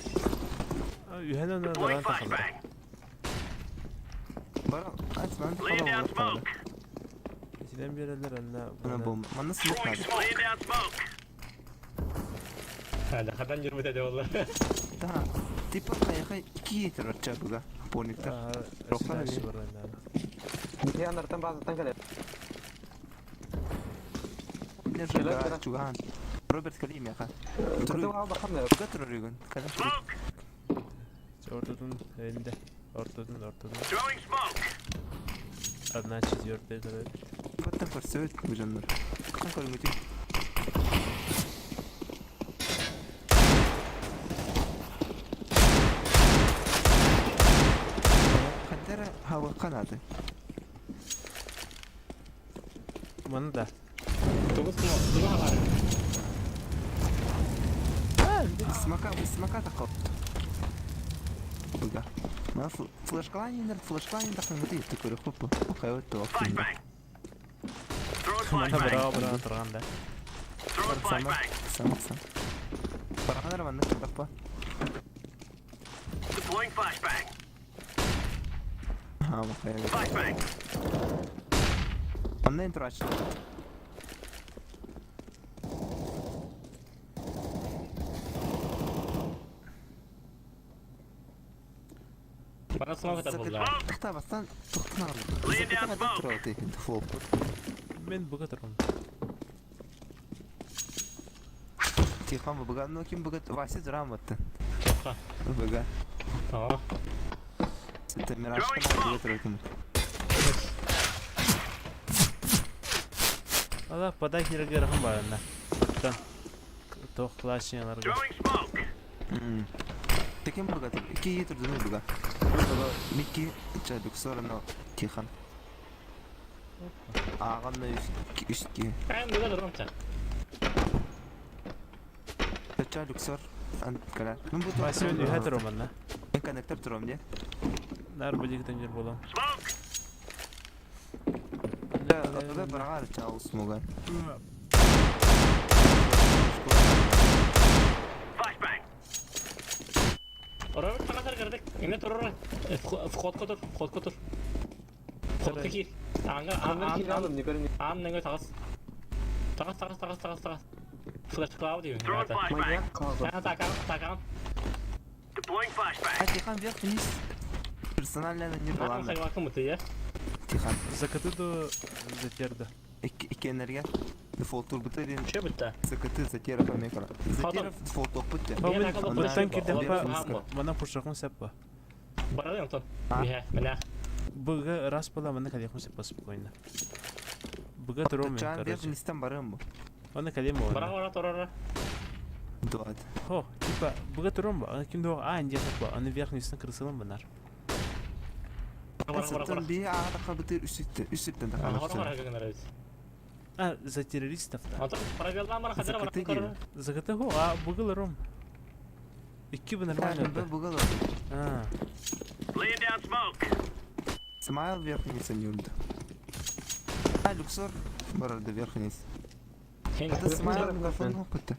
Speaker 1: Үһэн оны
Speaker 3: Deploying
Speaker 1: баран тахалар.
Speaker 3: flashbang.
Speaker 4: Бара ас мана
Speaker 3: Laying down
Speaker 4: тахала.
Speaker 3: smoke.
Speaker 1: Итинен берелер анна.
Speaker 4: Мана бом. Мана смок
Speaker 3: Throwing
Speaker 4: надо.
Speaker 3: smoke. Laying down smoke.
Speaker 5: А, да, хадан жүрбүт эде болла.
Speaker 4: Да. Типа хайхай киетер чабыга. Пониктар.
Speaker 1: Рохтар.
Speaker 2: Бу анартан базаттан келе.
Speaker 4: Нержага чуган. Роберт Калимия ха.
Speaker 2: Кыты ал бахам да.
Speaker 4: Катыр рыгын. Када.
Speaker 3: Smoke.
Speaker 1: Ортодун элинде. Ортодун, ортодун.
Speaker 3: Throwing smoke.
Speaker 1: Одна четвертая көрөбүт.
Speaker 4: Баттан көрсөт бужаннар. Кан көрүнгүтү. Туохха наада?
Speaker 1: Маны да.
Speaker 5: Тугу тугу хаҕары?
Speaker 4: Смока, смока такой. Быга. Мана флешкалаан флешкалаан тахсан ты көрөх попу. Хайы туох.
Speaker 3: Flashbang. Throwing
Speaker 1: Мана
Speaker 3: flashbang.
Speaker 1: браво браво турган да.
Speaker 3: Throwing
Speaker 4: Сама,
Speaker 3: flashbang.
Speaker 4: сама, сам. Баранар маннык таппа.
Speaker 3: Deploying flashbang.
Speaker 4: Аа, махая.
Speaker 3: Flashbang.
Speaker 4: Онно интро ачты.
Speaker 5: Бара смок это булла.
Speaker 4: Тахта бастан тохтан.
Speaker 3: Laying down smoke.
Speaker 4: Ты флоп.
Speaker 1: Мен буга турам.
Speaker 4: Тихон быга, ну ким быга, Вася драматты.
Speaker 5: Тоха.
Speaker 4: Быга.
Speaker 5: Аа.
Speaker 4: Это мираж быга туратын.
Speaker 1: Ала подай хирге рахым барына. Оттан. Тох клашняларга.
Speaker 3: Throwing smoke.
Speaker 4: Таким быга, ки етер дүнө быга. Микки чадык сорно Тихон. Ағанна үстки.
Speaker 5: Эн буга турам ча.
Speaker 4: Ча люксор анткара. Ну бу
Speaker 1: Вася мен үйе турам анна.
Speaker 4: Мен коннектор турам не?
Speaker 1: Нар бу дигитен жер болам.
Speaker 3: Smoke.
Speaker 4: Да, да барагар чау смуга.
Speaker 3: Flashbang.
Speaker 5: Орор танасар кирдик. Эне турор. Вход котур, вход котур. Вход кир. Анга
Speaker 2: Анна
Speaker 5: ан
Speaker 2: кире
Speaker 5: ан
Speaker 2: алдым, не көрүнү.
Speaker 5: ан неңе тагас. Тагас тагас тагас тагас тагас. Флеш клауд дейм.
Speaker 3: Throwing flashbang.
Speaker 2: Маньяк қалды.
Speaker 5: Ана такан такан.
Speaker 3: Deploying flashbang.
Speaker 4: А Тихон вверх вниз. Персонально не
Speaker 5: Ан
Speaker 4: было.
Speaker 5: хайвакы мыты я.
Speaker 4: Тихон.
Speaker 1: Закаты до затерда.
Speaker 4: Икки энергия. Дефолт турбута ден
Speaker 5: Чө битте.
Speaker 4: ЗКТ Затеров Амекара. Затеров дефолт опытте.
Speaker 1: Ба мен
Speaker 5: Мен
Speaker 1: буттан кирдем
Speaker 5: Олар
Speaker 1: мана пушакын сеппа.
Speaker 5: Бара Антон.
Speaker 4: А?
Speaker 5: Михе, мене.
Speaker 1: Бг раз была мана калехун сеппа спокойно. Бг турам мен,
Speaker 4: Чан вверх
Speaker 1: короче.
Speaker 4: вниз там барым.
Speaker 1: Аны калем
Speaker 5: Бара
Speaker 1: ол.
Speaker 5: бара турор.
Speaker 4: Дуат.
Speaker 1: Хо, типа бг турам ба, аны ким до а инде сеппа, аны верхний крысылым банар.
Speaker 5: Бара бара бара.
Speaker 4: Саттан би ағада қабытыр үсітті. Үсіттен
Speaker 5: Бара бара
Speaker 4: тақалышты.
Speaker 5: гынар бит.
Speaker 1: А, за террористов да.
Speaker 5: Антон пробелдан бара хадыр бара.
Speaker 4: ЗКТ дейм.
Speaker 1: ЗКТ хо, а бг ларом. Икки бы нормально.
Speaker 4: Б бугал.
Speaker 1: А,
Speaker 3: Laying down smoke.
Speaker 4: Смайл вверх вниз не урды. А, Люксор барады вверх вниз. Это Смайл микрофон опыты.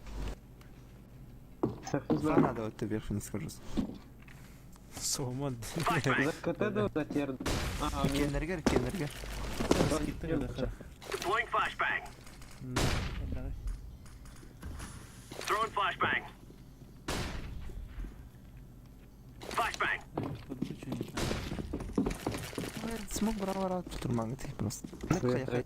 Speaker 4: Фанада вот вверх вниз скажу.
Speaker 1: сомон.
Speaker 2: ЗКТ до затерда. А,
Speaker 4: Икки энергия, икки энергия.
Speaker 3: Deploying flashbang. Throwing flashbang. Flashbang.
Speaker 4: Смог брал турман ты просто. Хай хай.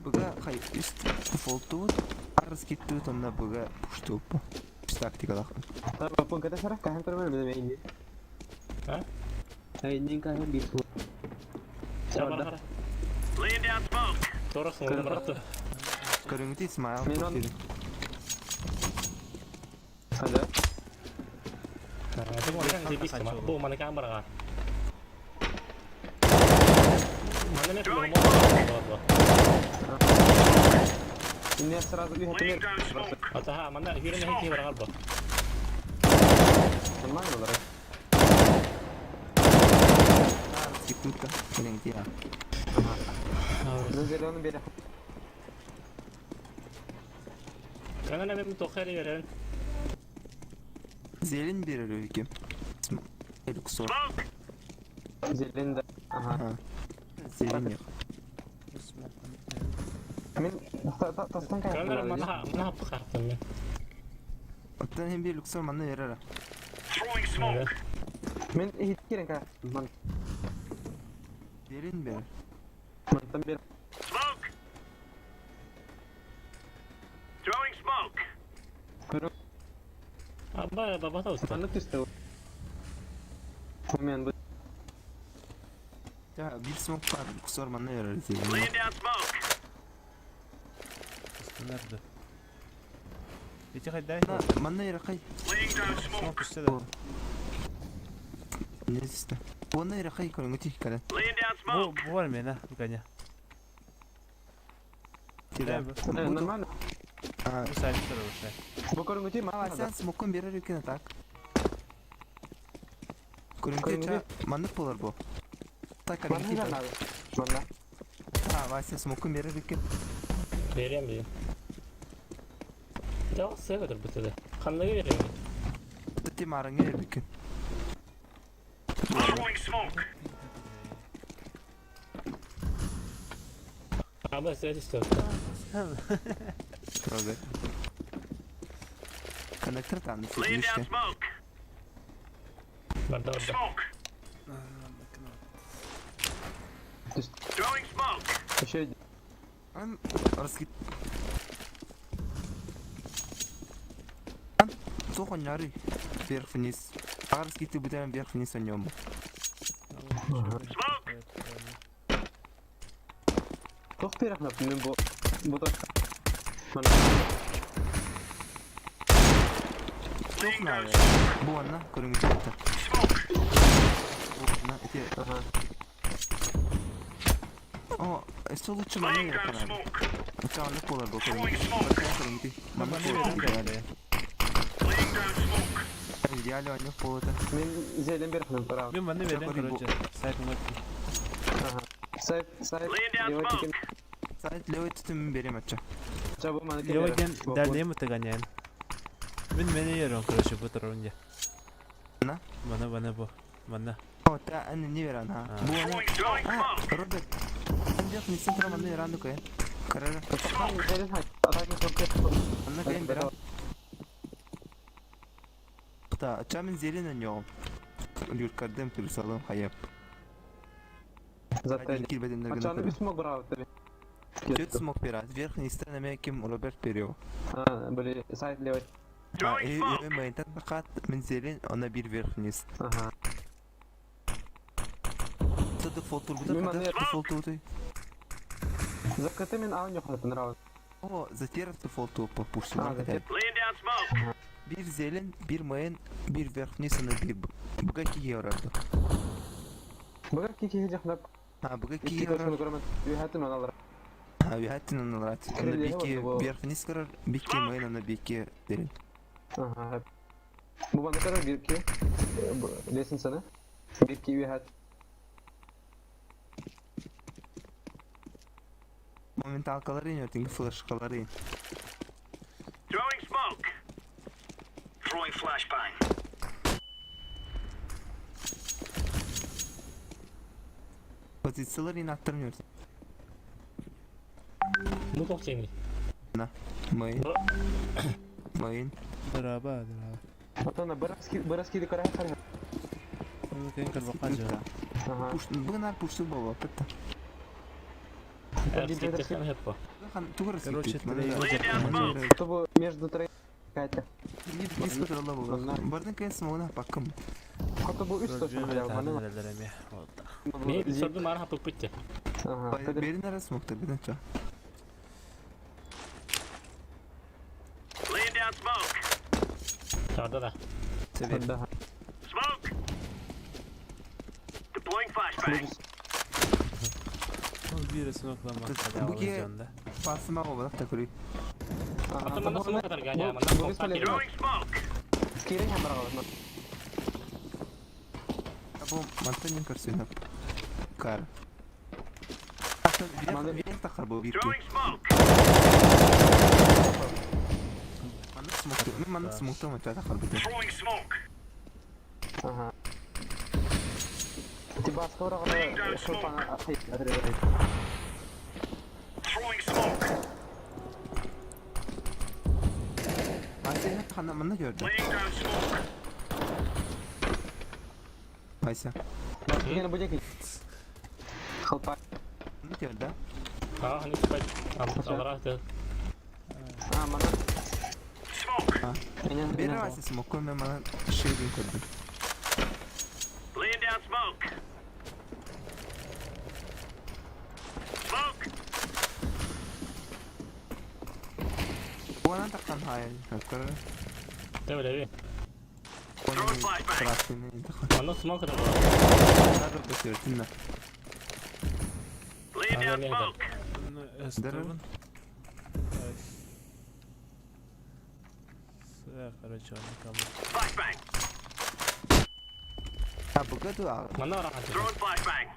Speaker 4: Быга хай үст дефолту арыз кетті онна быга пушту. Тактикалах.
Speaker 2: Папун ката сарах кахан турман мен мен.
Speaker 5: А?
Speaker 2: Ай, нин кахан бир.
Speaker 5: Бара бара.
Speaker 3: Laying down smoke.
Speaker 5: Торос мын бараты.
Speaker 4: Көрүңүтү Смайл.
Speaker 2: Мен Хада.
Speaker 5: Бу манекан дебис бу манекан барага. Мана мен бу
Speaker 2: Мне сразу үйе
Speaker 3: Laying down smoke.
Speaker 5: Ата мана хүрен хи барага бу.
Speaker 2: Нормально бар.
Speaker 4: Арыз кетті Көрүңүтү.
Speaker 2: Зеленый бере.
Speaker 5: Канана мен тохери берен.
Speaker 4: Зелен берер екен. Люксор.
Speaker 3: Smoke.
Speaker 2: Зеленый. Ага.
Speaker 4: Зелен yok.
Speaker 2: Мен тастан
Speaker 5: Канана
Speaker 2: кахан.
Speaker 5: мана мана пхартын мен.
Speaker 4: Оттан hem bir Люксор манна берер.
Speaker 3: Throwing smoke.
Speaker 2: Мен хит керен ка. Ман
Speaker 4: Зелен берер.
Speaker 2: мантан бер.
Speaker 3: Smoke. Throwing smoke.
Speaker 2: Көрү.
Speaker 5: Аба баба та уста.
Speaker 2: Аны түстө. Мен бу
Speaker 4: Ya bir smoke var. Люксор манна берер зелен.
Speaker 3: Laying down smoke.
Speaker 1: Nerede? Эти хайдай.
Speaker 4: Манна берер кай.
Speaker 3: Laying down smoke.
Speaker 1: Смок үстеді.
Speaker 4: Несте. Уонна эрэ көрүҥү кэлэн.
Speaker 3: Laying down
Speaker 1: Бу
Speaker 3: smoke.
Speaker 1: бу бар мена Ганя.
Speaker 4: Тира.
Speaker 2: Нормально.
Speaker 1: Бу сайт турар.
Speaker 2: Бу көрүҥү
Speaker 4: А, сен смокун берер экен так. Көрүҥү
Speaker 2: Көрүҥү.
Speaker 4: маннык болар бу. Так
Speaker 2: Манна
Speaker 4: көрүҥү.
Speaker 2: надо. Манна.
Speaker 4: А, Вася смокун берер экен.
Speaker 5: Берем били. Да, север бутыда. Ханныгы берем.
Speaker 4: Тути марыңы берер экен.
Speaker 3: Throwing smoke.
Speaker 5: Аба север что?
Speaker 4: Роберт. Коннектор там
Speaker 3: Laying down
Speaker 4: сидишь.
Speaker 3: smoke.
Speaker 5: Барда барда.
Speaker 3: Smoke. Throwing smoke.
Speaker 2: Еще один.
Speaker 4: Он раскид. Сохоняры вверх вниз. А раскиты будем вверх вниз о нем.
Speaker 3: Smoke.
Speaker 2: Туох пирахнап мен бу бу так. Манна.
Speaker 3: Laying down
Speaker 4: Бу анна көрүҥү чыгыта.
Speaker 3: smoke.
Speaker 4: Бу анна эти.
Speaker 2: Ага.
Speaker 4: О, что лучше манна
Speaker 3: Laying down
Speaker 4: еркана.
Speaker 3: smoke.
Speaker 4: Чааны болар бу көрүҥү.
Speaker 3: Throwing smoke.
Speaker 4: Көрүҥү. Манна болар.
Speaker 3: Laying down smoke.
Speaker 4: Идеально они полота.
Speaker 2: Мен зелен берхнем пора.
Speaker 1: Мен манны берем,
Speaker 4: Чакыры бу.
Speaker 1: короче. Сайт мат.
Speaker 2: Ага. Сайт сайт.
Speaker 3: Laying down
Speaker 2: Левый
Speaker 3: smoke.
Speaker 2: тикен.
Speaker 4: Сайт левый түтүм берем атча.
Speaker 2: Чабу мана
Speaker 1: Левый ген дальний мутаганян. Мен мени ерон, короче, бу турунде.
Speaker 4: На?
Speaker 1: Мана мана бу. Мана.
Speaker 4: О, та аны не веран а. Бу ана.
Speaker 3: Throwing throwing
Speaker 4: А,
Speaker 3: smoke.
Speaker 4: Роберт. Ан жак не центр манна еран дукай. Карара.
Speaker 2: Зелен хай. Атаки смок.
Speaker 4: Анна кайын берем. Та, чамин зелен нём. Юркардем пирсалым хайап.
Speaker 2: Затель.
Speaker 4: Килбеден
Speaker 2: А чаны смок брал тебе.
Speaker 4: Чет смог пират. Верхний стороны кем Роберт перио.
Speaker 2: А, были сайт левый.
Speaker 4: А,
Speaker 3: Throwing
Speaker 4: и
Speaker 3: smoke.
Speaker 4: мейнтен бакат мен зелен, она бир верхний.
Speaker 2: Ага.
Speaker 4: Та дефолт
Speaker 2: Мен
Speaker 4: турбута,
Speaker 2: манна
Speaker 4: дефолт турбута.
Speaker 2: Закаты мен аун yok нравится.
Speaker 4: О, затер дефолт турбу пушты.
Speaker 2: А, затер.
Speaker 3: Laying down smoke.
Speaker 4: Bir зелен, bir мейн, bir верхний, она бир. Буга ки евро.
Speaker 2: Бага кики хижахнап.
Speaker 4: А, буга ки
Speaker 2: Ики
Speaker 4: евро.
Speaker 2: көрсөнү көрөмөн. Үйхатын аналар.
Speaker 4: А, вихаттин она рат. Она бики верхний скорор, бики мейн, она бики зелен.
Speaker 2: Ага. Бу бана көрөр бир ки. Лестницаны. Бир ки үйхат.
Speaker 4: Моменталкалары не флешкалары.
Speaker 3: Throwing smoke. Throwing flashbang.
Speaker 4: Позициялары аттырмıyor.
Speaker 5: Ну токтоймун.
Speaker 4: Мейн,
Speaker 5: Бу
Speaker 4: мейн.
Speaker 1: Драба, драба.
Speaker 2: Атана быраски быраски дикара хар.
Speaker 1: Ну, кен калбакажа.
Speaker 2: Ага.
Speaker 4: Пуш, бугунар пушты боло, петта.
Speaker 5: Эрскиттен хеппо.
Speaker 4: Хан тугар
Speaker 1: Короче,
Speaker 3: Laying down smoke.
Speaker 2: Чтобы между троих Катя.
Speaker 4: Бардын кен смогна пакым.
Speaker 2: Хото бу үч точно хотя бы мана.
Speaker 5: Мен сорду мара хапып битти.
Speaker 2: Ага.
Speaker 4: Берин ара смогта биден ча.
Speaker 3: Laying down smoke.
Speaker 5: Тарда да.
Speaker 4: Себер.
Speaker 2: Да.
Speaker 3: Smoke. Deploying flashbang.
Speaker 1: Бир смоклама.
Speaker 4: Буге пасыма обалак та көрүй.
Speaker 5: Атаманда смок катар ганя, манда смок
Speaker 2: Бу
Speaker 3: Throwing smoke.
Speaker 2: Кирен хамбарга.
Speaker 4: Бу мантанин көрсөнөп. Кар. Ата вер тахар бу бирки.
Speaker 3: Throwing smoke.
Speaker 4: Маны смогта, мен маны смогта ма тахар бу.
Speaker 3: Throwing smoke.
Speaker 2: Ага. Типа скоро шолпан ахай.
Speaker 3: Throwing smoke.
Speaker 4: Айса хана маны көрдү.
Speaker 3: Laying down smoke.
Speaker 4: Айса.
Speaker 2: Кирен будет. Халпа.
Speaker 4: Маны көрдү.
Speaker 5: А, хани спать. Алара да.
Speaker 2: А, мана.
Speaker 3: Smoke.
Speaker 4: Бер Айса смогта мен маны шейдин көрдүм.
Speaker 3: Laying down smoke. Smoke.
Speaker 4: Бу анан тактан хай. Көр.
Speaker 5: Тебелеби. Онно смок да буолар.
Speaker 3: Laying down smoke.
Speaker 1: Эстебин. Короче, он никому.
Speaker 3: Flashbang.
Speaker 5: Манна баран хатыр.
Speaker 3: Throwing flashbang.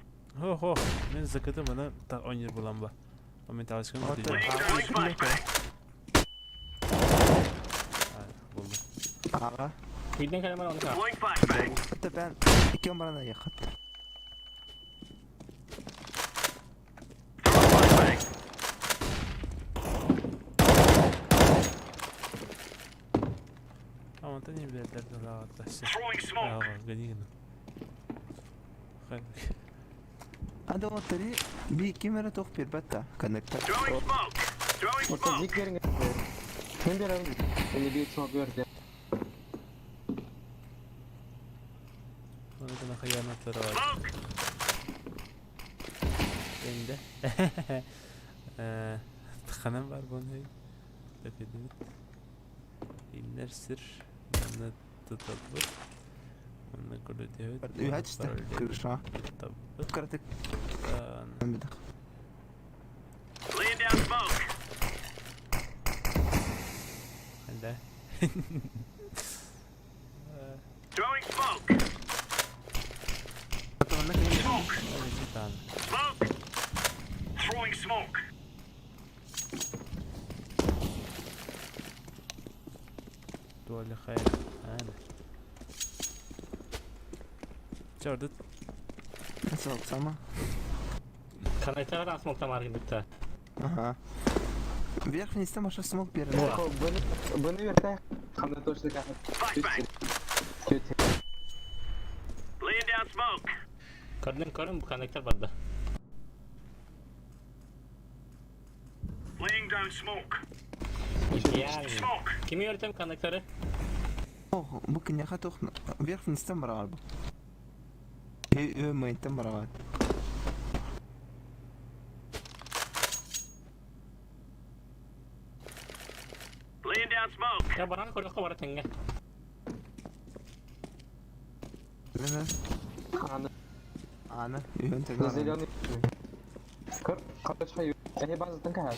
Speaker 1: Хо-хо, мен закытым аны та ойнер булам ба. Мен талышкан
Speaker 3: Laying throwing flashbang.
Speaker 1: Булды.
Speaker 5: Үйден кэлэн баран ону
Speaker 3: Deploying flashbang. Throwing flashbang.
Speaker 1: А онтон не бердер да тасы.
Speaker 3: Throwing smoke.
Speaker 1: Ага, гани гана.
Speaker 3: Throwing smoke. Throwing
Speaker 2: Orta
Speaker 3: smoke.
Speaker 2: zik verin. Мен беремин. Эми бир смок берди.
Speaker 1: Оны гана хыянатлары бар.
Speaker 3: Smoke.
Speaker 1: Энде. Э, тханам бар буны. Тәкедибит. Иннер сир. Аны тутабыт. Аны көрөтөбүт. Табыт.
Speaker 3: Laying down smoke.
Speaker 1: Энде.
Speaker 3: Throwing smoke. Smoke.
Speaker 1: Тан.
Speaker 3: Smoke. Throwing smoke.
Speaker 1: Туале хайр. Ана. Чордут.
Speaker 5: Коннектор смоктан бар кебекте.
Speaker 4: Верхний там аж смог первый.
Speaker 2: Буну берте. Кандай точно как.
Speaker 3: Flashbang. Laying down smoke.
Speaker 5: Көрдүн көрүн бу коннектор барда.
Speaker 3: Laying down smoke.
Speaker 5: Идеально.
Speaker 3: Smoke.
Speaker 5: Кими өртөм коннекторы?
Speaker 4: Ох, бу киняха тох верхний там барар. Э, мы там барар.
Speaker 3: Laying down smoke.
Speaker 5: Я баран көрөккө бара теңге.
Speaker 4: Лена,
Speaker 2: Аны
Speaker 4: ана, үйөн тегер.
Speaker 2: зеленый. Кыр, короче, хай. Эми базатын кахат.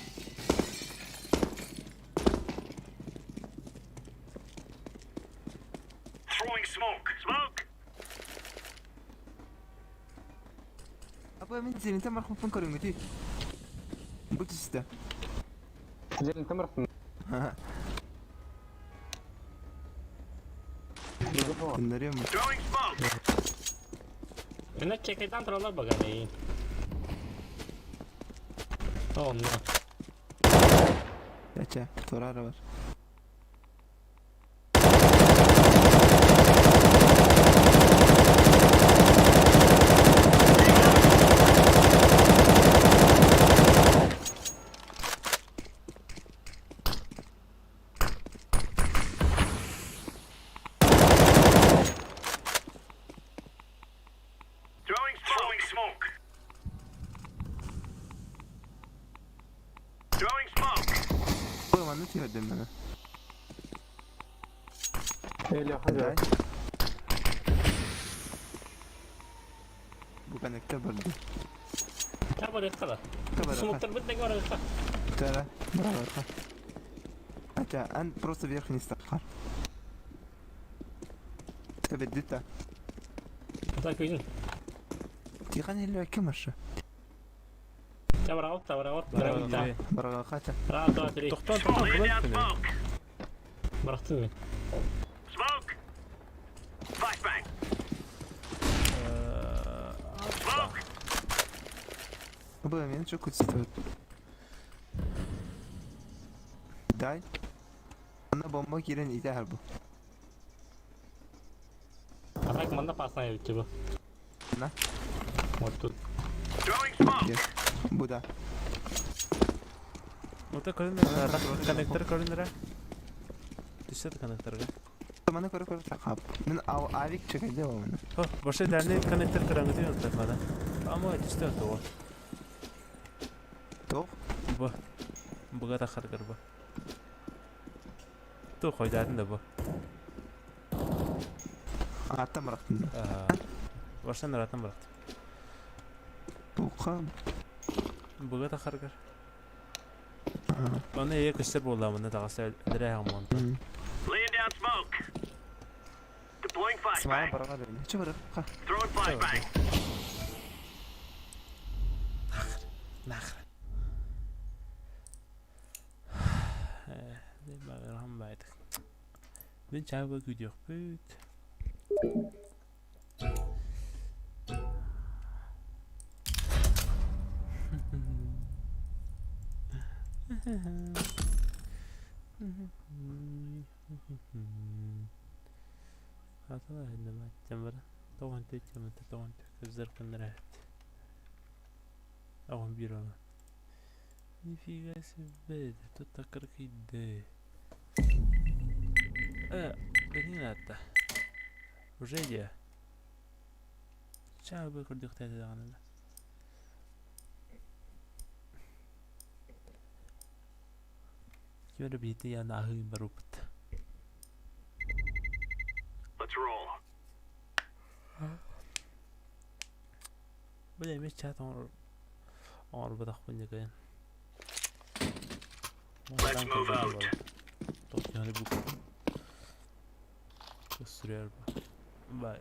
Speaker 3: Throwing smoke. Smoke.
Speaker 4: Апа мен сeni там бархып көрүнгү ти. Бу түсті.
Speaker 2: Зелен тымырктын.
Speaker 4: Ха. Тендерем.
Speaker 3: Throwing smoke.
Speaker 5: Мына чекайдан туралар баганы. Онно.
Speaker 4: Яча, турары бар.
Speaker 3: Throwing smoke. Throwing smoke. Throwing smoke.
Speaker 4: Ой, маны тиердем мені.
Speaker 2: Эле хажа.
Speaker 4: Дай. Бу коннектор барды.
Speaker 5: Та бар кала.
Speaker 4: Та
Speaker 5: Смоктор бит деген бар кала.
Speaker 4: Тара, браво. Хотя, ан просто верхний стакар. Табедита.
Speaker 5: Так үйдүн.
Speaker 4: Тихан эле ким ашы?
Speaker 5: Та бар аут, та бар аут. Бар
Speaker 4: Барга кача.
Speaker 5: Раз, два, три.
Speaker 1: Токтон, токтон,
Speaker 3: Laying
Speaker 1: кулак
Speaker 3: down
Speaker 1: кене.
Speaker 3: smoke.
Speaker 5: Барахтын мен.
Speaker 3: Smoke. Flashbang. Smoke.
Speaker 4: Бу мен çok күтсү. Дай. Ана бомба кирен ите бу.
Speaker 5: А так манда пасна бит бу.
Speaker 4: На.
Speaker 5: Вот тут.
Speaker 3: Throwing smoke.
Speaker 4: Бу да.
Speaker 1: Ота көрүнөр, коннектор көрүнөр. Түшөт коннекторга.
Speaker 4: Мана көрө көрө тахап. Мен ав авик чекеде о мена.
Speaker 1: Хо, башы дәне коннектор көрөңү диэн мана. Ама түштө то.
Speaker 4: Тох.
Speaker 1: Бу. Буга тахар бу. Ту койдарын да бу.
Speaker 4: Ааттан бырахтым да.
Speaker 1: Баштан ыраатан бырахтым.
Speaker 4: Туохха?
Speaker 1: Быга тахаргар. Аны эйэ көстөр буоллаҕына таҕыста өлөрө монтон.
Speaker 3: Laying down smoke. Deploying
Speaker 4: Смайл
Speaker 3: flashbang.
Speaker 4: бараға берейін. Че барақ?
Speaker 3: Throwing flashbang.
Speaker 1: Нахрен. Багырхан байтык. Мин чаабы күйдүөхпүт. Атала иннема тембара. Тоғын төт тембара тоғын төт көздөр кындыра. Оҕон биир ону. Нифига себе, тут так кыркыйды. Блин, это. Уже где? Чаабы көрдүөхтээти даҕаны да. Ким эрэ биһиги яна аһыы барбыт.
Speaker 3: Let's roll.
Speaker 1: Бля, эмиэ чат оҥорботохпун дьэ
Speaker 3: Let's move out.
Speaker 1: Тохтоһону бу. Көстүрэр бай.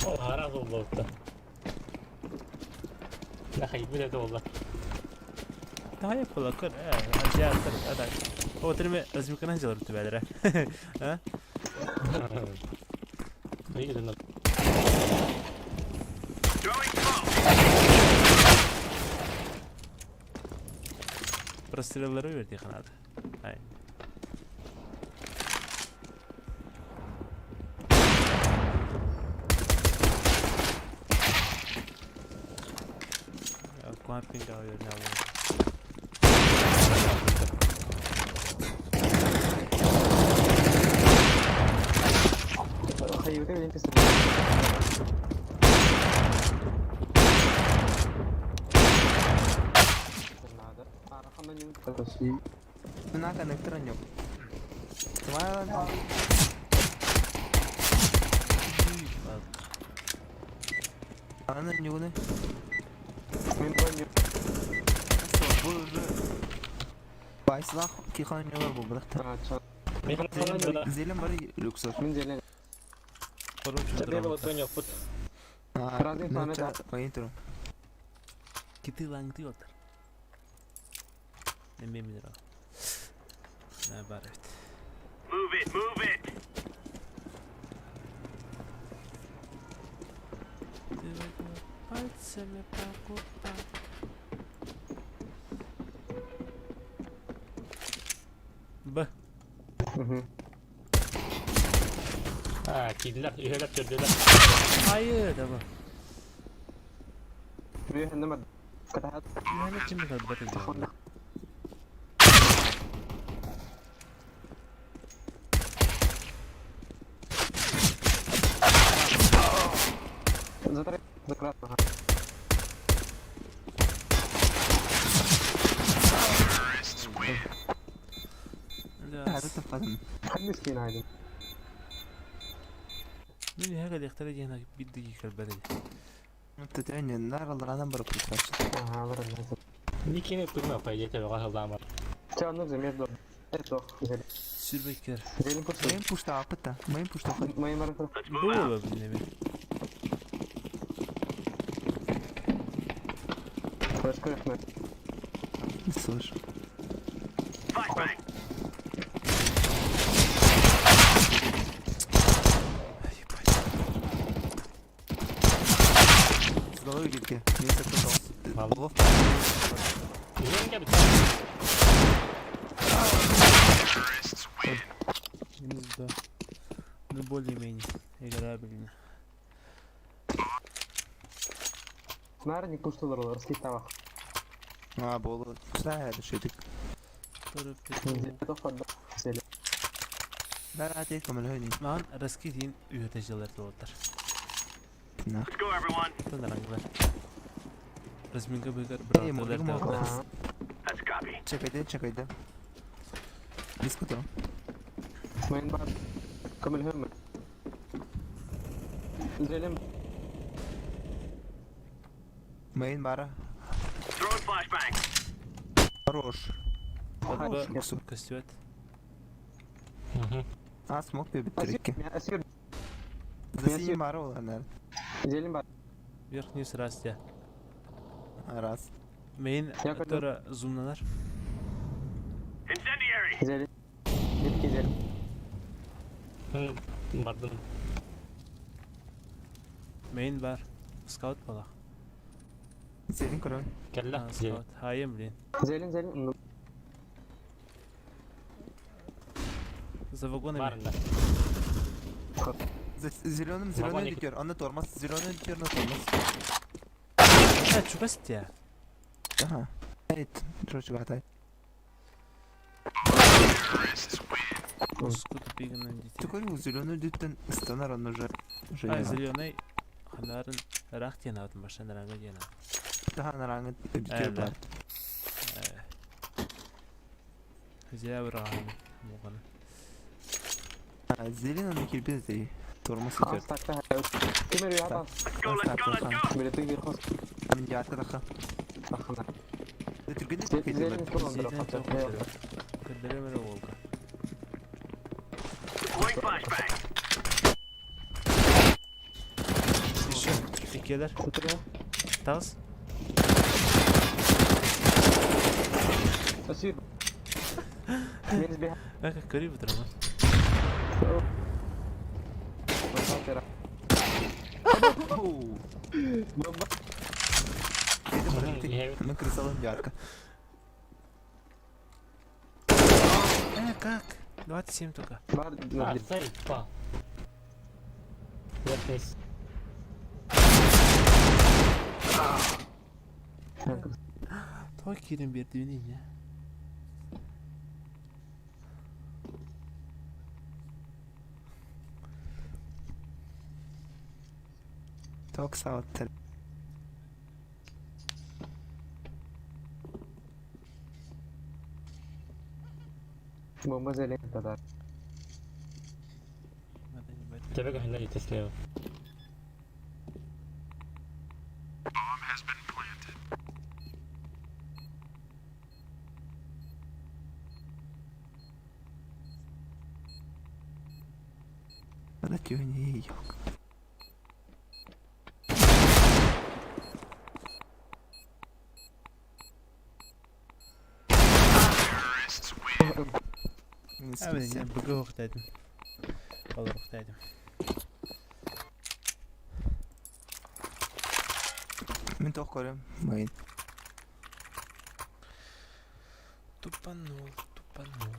Speaker 5: Ол хараах буолбуттан. Нахай биле долла.
Speaker 1: Тая полакыр, азиаттар, адай. О, тирме размиканан жалар түбәләре. А?
Speaker 5: Видно.
Speaker 3: Throwing smoke.
Speaker 1: Простреллары берди канады. Ай. Квампинг алып.
Speaker 2: Хайыбыта билин пистолет. Надо.
Speaker 4: На коннектора нёк. Смайл. Ана нюгны.
Speaker 2: Мен броню.
Speaker 4: Байсылах кихан нюгар бу бырахта.
Speaker 2: А, ча.
Speaker 4: Зелен бары люксор.
Speaker 2: Мен зелен.
Speaker 5: Тебе было тоня пут.
Speaker 2: Разве фанат?
Speaker 4: Ойын
Speaker 1: Кити лаңты отыр. Эме минерал. На бар эбит.
Speaker 3: Move it, move it.
Speaker 1: Ты водила пальцами по губам. Б.
Speaker 5: А, кидлер, үйелер түрділер.
Speaker 1: Hayır, tamam.
Speaker 2: Үйәһеннәмә. Катахат.
Speaker 1: Yani kim kadar batacağım.
Speaker 2: Затар закрасного.
Speaker 4: هذا تفهم.
Speaker 2: Хәммес кин айдым.
Speaker 1: من هذا يختار هنا بدي البلد.
Speaker 4: Тетен нар алранан барып кутрач.
Speaker 2: Ага, бар.
Speaker 5: Никини пырма пойдете в Лагалдама.
Speaker 2: Ча, ну за между. Это зелен.
Speaker 1: Сүрбекер.
Speaker 2: Зелен пушта.
Speaker 4: Мейн пушта апыта. Мейн пушта.
Speaker 2: Мои марфа.
Speaker 3: Let's move out.
Speaker 1: Было бы
Speaker 2: Флешка рахмет.
Speaker 4: Слышь.
Speaker 3: Flashbang.
Speaker 4: С головы гибки. Не сокрутался.
Speaker 5: Мало.
Speaker 4: Лов.
Speaker 5: Зеленге бит.
Speaker 1: Минус да. Ну более-менее играбельно.
Speaker 2: Нар не пушталар олар, скиттавах.
Speaker 4: А, болу. Знаю, это шитик.
Speaker 2: Это фадда. Зелен.
Speaker 4: Да, атек камалхөни.
Speaker 1: Маған раскидин үйөтө жылар толотар.
Speaker 4: На.
Speaker 3: Let's go, everyone.
Speaker 1: Танараңлар. Разминка бөгөр
Speaker 4: Эй,
Speaker 1: бир
Speaker 4: моргы моргы.
Speaker 3: That's a copy.
Speaker 4: Чекайте, чекайте. Дискуто.
Speaker 2: Майн бар. Камалхөмме. Зелен.
Speaker 4: Мейн бара.
Speaker 3: Throwing flashbang.
Speaker 4: Хорош.
Speaker 1: Подба
Speaker 4: Люксор.
Speaker 1: көстүбэт.
Speaker 5: Угу.
Speaker 4: А, смог бебиттерикки.
Speaker 2: Асир.
Speaker 4: За синим бара олар, наверное.
Speaker 2: Зелен бар.
Speaker 1: Верхний раз дьэ.
Speaker 4: Раз.
Speaker 1: Мейн
Speaker 2: Я хочу-
Speaker 1: тора зумнанар.
Speaker 3: Incendiary.
Speaker 2: Зелен. Битки зелен.
Speaker 5: Бардым.
Speaker 1: Мейн бар. Скаут балах.
Speaker 4: Зелен көрөм.
Speaker 5: Кэллэ.
Speaker 1: А, скаут. Хайым, блин.
Speaker 2: Зелен, зелен.
Speaker 1: За вагонами.
Speaker 5: Барында.
Speaker 4: За зеленым зеленый
Speaker 5: Вагоник.
Speaker 4: ликер. Аны тормоз. Зеленый ликер на тормоз.
Speaker 1: А, чугас дьэ.
Speaker 4: Ага. Эйт, дрочь гатай.
Speaker 1: Скут пигнан детей.
Speaker 4: Такой зеленый дүттен станар он уже. Уже.
Speaker 1: А, зеленый. Ханарын рах диэн аатын башан ранга диэн аат.
Speaker 4: Тахан раңы
Speaker 1: Э,
Speaker 4: ликер
Speaker 1: да.
Speaker 4: бар.
Speaker 1: Зя быраған болған.
Speaker 4: А, Зелен аны кирбез дей. Тормоз
Speaker 2: А,
Speaker 4: ликер.
Speaker 2: стакта. Кемер я
Speaker 3: Let's go, let's go, let's go.
Speaker 2: Билеты верхос.
Speaker 4: Мен жатка таха.
Speaker 2: Тахана.
Speaker 4: Түргенде
Speaker 2: Зелен
Speaker 1: Зелен Көдөрөмөр олга.
Speaker 3: Deploying flashbang.
Speaker 1: Еще икелер. Таз.
Speaker 2: Асир. Минус бе.
Speaker 1: Ака көрі бұтырма.
Speaker 2: Бомба.
Speaker 4: Мен крысалым жатка.
Speaker 1: Э, как? 27 только.
Speaker 2: Бар.
Speaker 5: А, цель попал. Верхний.
Speaker 1: Той кирин берді не?
Speaker 4: Ток саут.
Speaker 2: Бомба зелен тогда.
Speaker 5: Тебе көһүннэр ити слева.
Speaker 4: Ана тюни ёк.
Speaker 1: А, блин, бүгі оқтайдым. Олар оқтайдым.
Speaker 4: Мен тоқ көрем. Мейн.
Speaker 1: Тупанул, тупанул.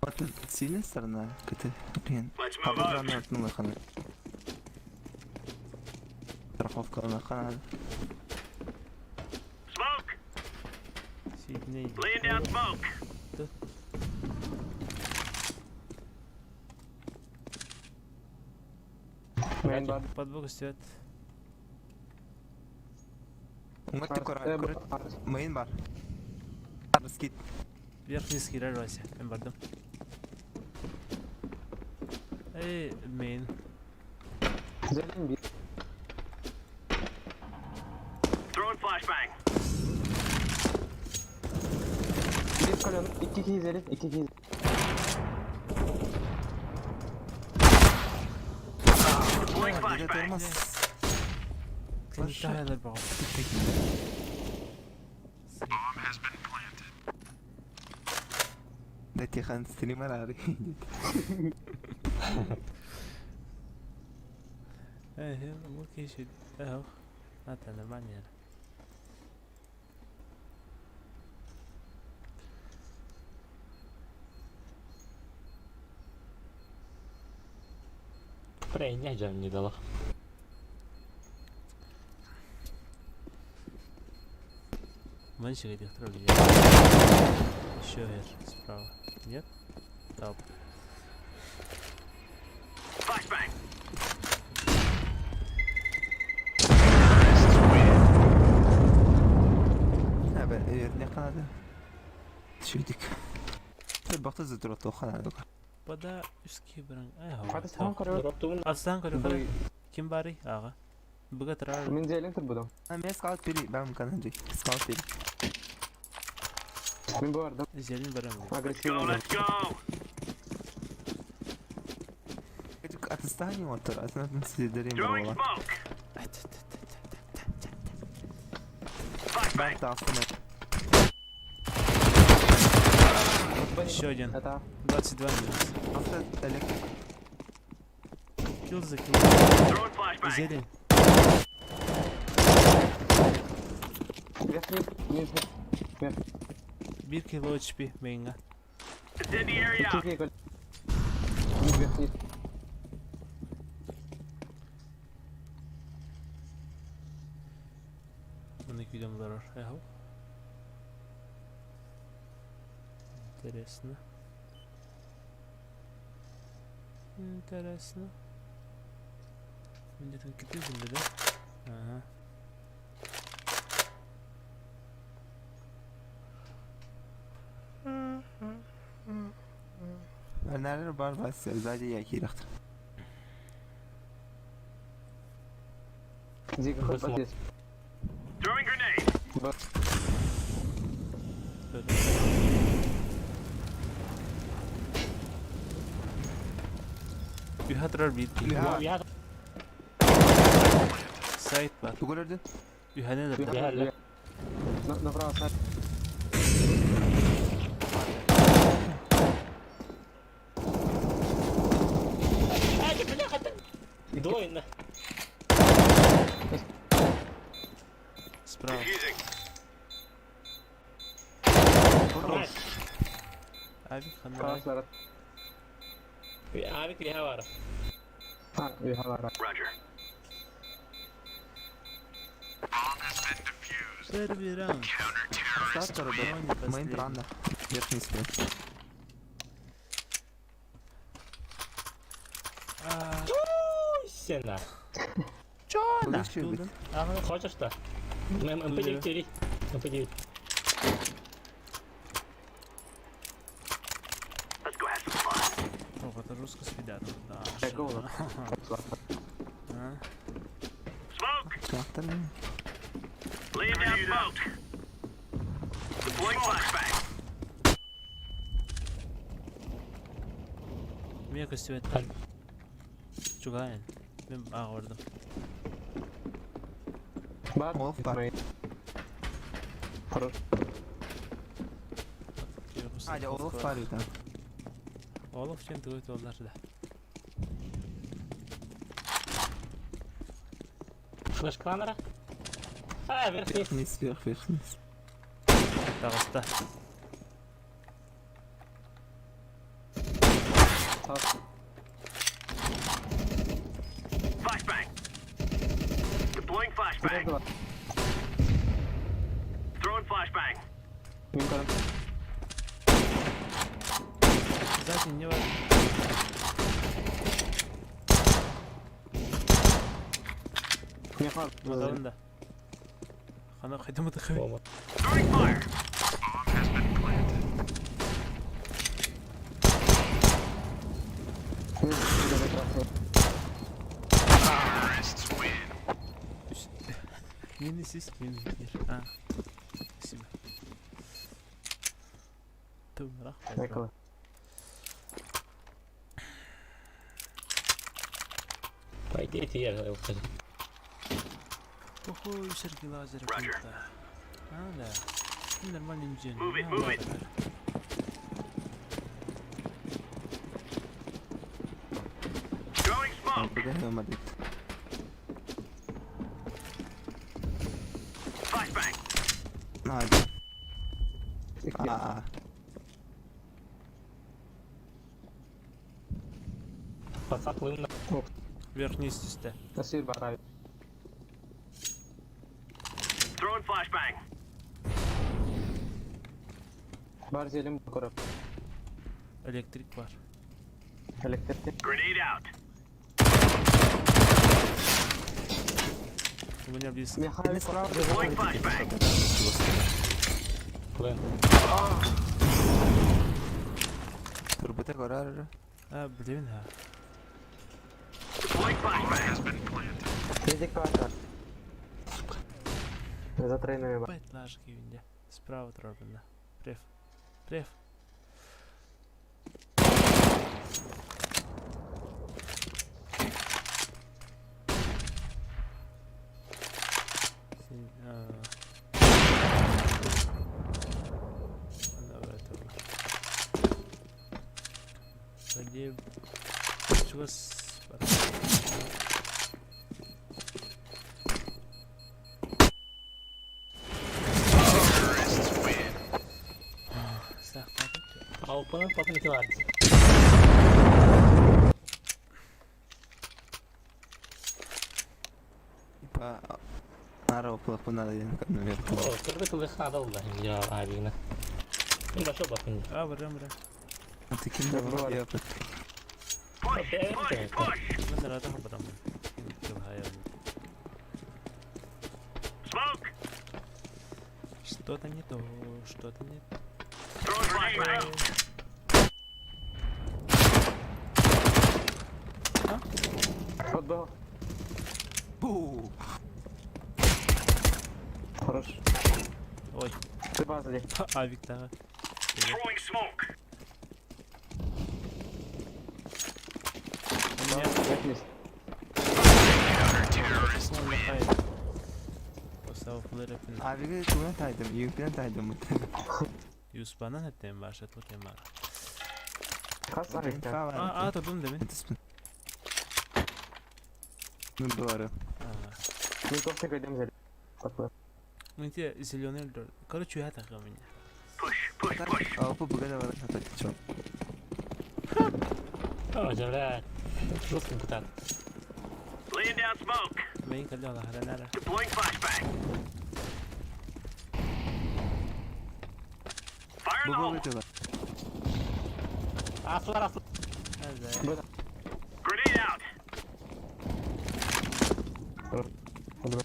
Speaker 4: Вот сильная сторона, КТ. Блин.
Speaker 3: Let's move out.
Speaker 4: Абыржан артын лахана. Страховка лахана.
Speaker 3: Smoke.
Speaker 1: Сидней.
Speaker 3: Laying down smoke.
Speaker 2: Мейн бар.
Speaker 1: Подбог үстет.
Speaker 4: Уңатты көрө. Мейн бар. Скит.
Speaker 1: Верхний скирер Вася. Мен бардым. Эй, мейн.
Speaker 2: Зелен бир.
Speaker 3: Throwing flashbang.
Speaker 2: Bir kolon. İki iki zelin. İki iki.
Speaker 3: Deploying
Speaker 4: Деде
Speaker 3: flashbang.
Speaker 4: тормоз.
Speaker 1: Тайлер бағым.
Speaker 4: Да тихан стример ары.
Speaker 1: Эй, бұл кеші. Эх. Это нормально.
Speaker 5: Прей, не не дала.
Speaker 1: Мальчик этих троллей. Еще вверх, справа. Нет? Топ.
Speaker 3: Flashbang.
Speaker 4: Әбе, не қанады. Шүйдік. Бақты зытыры тоқанады.
Speaker 1: Группада үс киһи баран
Speaker 2: Атыстаан көрөр.
Speaker 5: Дроптугун
Speaker 1: Астаан көрө
Speaker 2: Бый.
Speaker 1: Ким баарый? Аҕа. Быга турар.
Speaker 2: Мин зелень турбудум.
Speaker 4: А мен скаут бери, бам канаджи. Скаут бери.
Speaker 2: Мин бу бардым.
Speaker 1: Зелень баран.
Speaker 3: Let's go,
Speaker 2: Агрессивный.
Speaker 3: let's go.
Speaker 4: Атыстаан отыр, атынан сидерин
Speaker 3: Throwing
Speaker 4: бар
Speaker 3: smoke. Flashbang.
Speaker 4: Бар тастым.
Speaker 1: Еще один.
Speaker 2: Это
Speaker 1: 22 минус.
Speaker 4: Авто электрик.
Speaker 1: Килл за килл.
Speaker 3: Throwing flashbang.
Speaker 1: Зелень.
Speaker 2: верхний, нижний. Верх.
Speaker 1: 1 кило HP мейнга.
Speaker 3: Incendiary out.
Speaker 2: Кикни, Коль. Верхний.
Speaker 1: Мына күйдем зарар. Эхо. Интересно. Интересно. Мендетин китизм да? Ага.
Speaker 4: Nerede бар бас, сзади я кирахт.
Speaker 2: Зига, хоть
Speaker 5: Бысмо.
Speaker 2: здесь.
Speaker 3: Throwing grenade.
Speaker 1: Үһэ турар биир киһи.
Speaker 4: Үһэ.
Speaker 5: Я
Speaker 1: Сайт бар.
Speaker 4: Тугу көрдүн?
Speaker 1: Үһэнэн
Speaker 2: Верх,
Speaker 1: эрдэ.
Speaker 5: Я-
Speaker 2: верх. Направо, сайт.
Speaker 5: Двое на.
Speaker 1: Справа.
Speaker 3: Defusing.
Speaker 5: Найс.
Speaker 1: Авик ханна.
Speaker 2: Красный.
Speaker 5: Авик лиха бар.
Speaker 2: А, вихалара.
Speaker 3: Roger.
Speaker 1: Первый раунд.
Speaker 4: Старт
Speaker 1: Но не
Speaker 4: Мейн
Speaker 1: последний.
Speaker 4: транда. Верхний спин.
Speaker 1: А,
Speaker 5: Сена.
Speaker 1: на,
Speaker 4: Чё
Speaker 1: туда.
Speaker 5: Ага, хочешь что? МП9 бери. МП9.
Speaker 3: Let's go have some fun.
Speaker 1: Ох, это русская свидетель. Да.
Speaker 2: Я голову.
Speaker 1: А?
Speaker 3: Smoke.
Speaker 4: Трактор.
Speaker 3: Laying down smoke. Deploying flashbang.
Speaker 1: Мне костюм
Speaker 5: Аль.
Speaker 1: Чугаин. Мен ага бардым.
Speaker 2: Бар.
Speaker 4: Олаф бар.
Speaker 2: Мейн. Хорош.
Speaker 4: А, Олаф бар это.
Speaker 1: Олаф чем ты олар да.
Speaker 5: Флеш кланера. А, верхний.
Speaker 4: Верхний сверх, верхний.
Speaker 1: Тагыста.
Speaker 2: Тас.
Speaker 3: Flashbang. Deploying flashbang.
Speaker 2: Два.
Speaker 3: Throwing flashbang.
Speaker 2: Мин көрөн.
Speaker 1: Сзади не бар.
Speaker 2: Меха.
Speaker 1: Мадалында. Хана кайда мытыхы.
Speaker 5: Оба.
Speaker 3: Throwing fire.
Speaker 1: Минус есть, минус нет. А. Спасибо. Тумрах.
Speaker 2: Эколо.
Speaker 5: Пойдите, я говорил, кстати.
Speaker 1: Похуй, Сергей Лазарев.
Speaker 3: Roger.
Speaker 1: А, да. Ну, Нормальный день.
Speaker 3: Move it,
Speaker 1: А,
Speaker 3: move it.
Speaker 1: ладно.
Speaker 3: Throwing smoke.
Speaker 4: Куда я молит?
Speaker 3: Flashbang.
Speaker 4: А, а,
Speaker 5: Пацан плыл на.
Speaker 1: Верхний үстүстэ.
Speaker 2: Насир бар.
Speaker 3: Throwing flashbang.
Speaker 2: Бар зелем көрөп.
Speaker 1: Электрик бар.
Speaker 2: Электрик.
Speaker 3: Grenade out.
Speaker 1: У меня близко.
Speaker 2: Меха.
Speaker 3: Deploying flashbang.
Speaker 5: Плыл.
Speaker 4: Турбута көрөр.
Speaker 1: А, блин, а.
Speaker 3: Deploying flashbang.
Speaker 2: Физик паша. За трейнами ба.
Speaker 1: Бэт лажки винде. Справа тропина. Преф. Преф. Син- а. Добре, това. Вроде чего с...
Speaker 5: Avrupanın patını vardı.
Speaker 4: Типа, нара оплапына деген наверх.
Speaker 5: О, кырды кылы хада oldu. Ya abine. Bir başa bakın.
Speaker 1: А, барам, барам.
Speaker 4: А ты ким
Speaker 2: Бывает.
Speaker 4: да я
Speaker 3: Push, push, push.
Speaker 1: Мен рада барам.
Speaker 3: Smoke.
Speaker 1: Что-то не то, что-то не
Speaker 3: Throwing flashbang.
Speaker 2: Под Б.
Speaker 4: Бу!
Speaker 2: Хорош.
Speaker 1: Ой,
Speaker 2: Ты база здесь.
Speaker 1: авик тағы.
Speaker 3: Throwing smoke.
Speaker 1: У меня
Speaker 2: Верхний.
Speaker 4: Авиге туна тайдым, юпен тайдым.
Speaker 1: Юспанан эттен бар, шатлык бар.
Speaker 2: Хас авик.
Speaker 1: А, а, тудум демен.
Speaker 4: Ну, бары.
Speaker 2: Винтовка кайдем взяли. Под Б.
Speaker 1: Ну те зеленый лдор. Короче, я так у меня.
Speaker 3: Push, push, push.
Speaker 4: Алпы бугада бар, а так чё?
Speaker 5: О, блядь. Жестко бутат.
Speaker 3: Laying down smoke.
Speaker 1: Мен калла харанара.
Speaker 3: Deploying flashbang. Fire in the
Speaker 4: Буга
Speaker 3: hole.
Speaker 4: вытела.
Speaker 5: Aslar aslar.
Speaker 1: Азай.
Speaker 3: Grenade out.
Speaker 2: Под Б.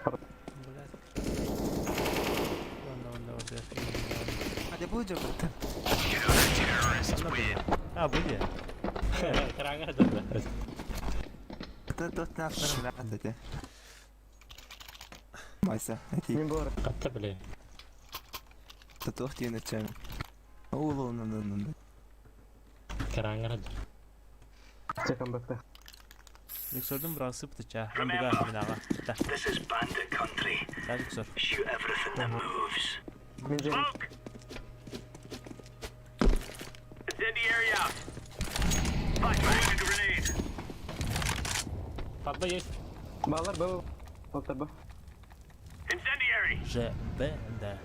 Speaker 1: Блядь. Ладно, ладно, вот я.
Speaker 4: А ты будешь это?
Speaker 1: А, были?
Speaker 5: Karanga durdu.
Speaker 4: Ты тут на втором ряде. Майса, эти
Speaker 2: Не было.
Speaker 5: Katta bile.
Speaker 4: татух тиен чем. Улу на на на.
Speaker 5: Karanga durdu.
Speaker 2: Чекам БК.
Speaker 1: Люксордун бұрасы бітіча. Мен бұға минаға. Да,
Speaker 3: This is bandit country.
Speaker 1: да, люксор.
Speaker 3: Shoot everything that moves.
Speaker 2: Минжи.
Speaker 3: Smoke! Incendiary out. Flashbang. Grenade.
Speaker 5: Patla есть.
Speaker 2: Балар Б. Вот Б.
Speaker 3: Incendiary.
Speaker 1: Ж, Б, Д.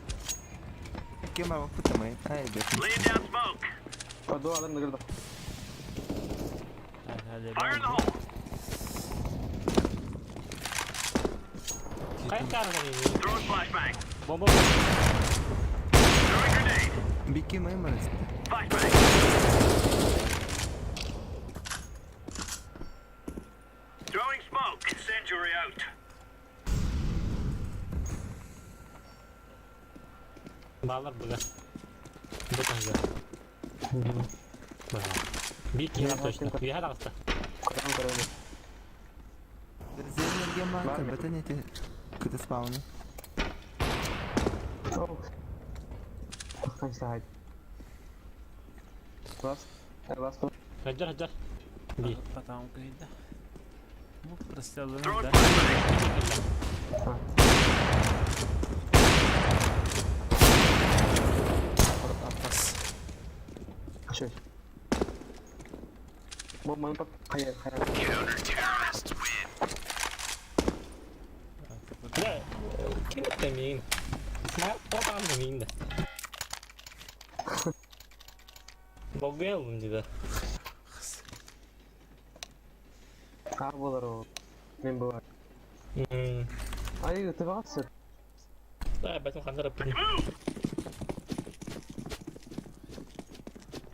Speaker 4: Кем алпы там ай, ай, бе.
Speaker 3: Laying down smoke.
Speaker 2: Под Б алар награда.
Speaker 3: Fire in the hole.
Speaker 5: Kayıp karanga.
Speaker 3: Throwing flashbang.
Speaker 5: Bomba.
Speaker 3: Throwing grenade.
Speaker 4: Бики май марас.
Speaker 3: Flashbang. Throwing smoke. Incendiary out.
Speaker 5: Bağlar buga. Bu tanrı. Bravo. Bir kere точно. Üye dağıttı.
Speaker 2: Карам карам.
Speaker 4: Зелен геманка, бета не те. Кыты спауны.
Speaker 2: Оу. Тахтан сайт. Лас. Лас.
Speaker 5: Hacar hacar. Bir.
Speaker 1: Потом кайда. Bu простеллы,
Speaker 3: Throwing
Speaker 1: да.
Speaker 3: flashbang.
Speaker 1: Апас.
Speaker 2: Шесть. Бо ман под хая хая.
Speaker 5: Ya kim demeyin. İsmail o da demeyin de. Bogayalım dedi.
Speaker 2: А болар ол. Мен болар. Ай, ты васы.
Speaker 5: Да, бәтім қандар өппін.
Speaker 3: Move.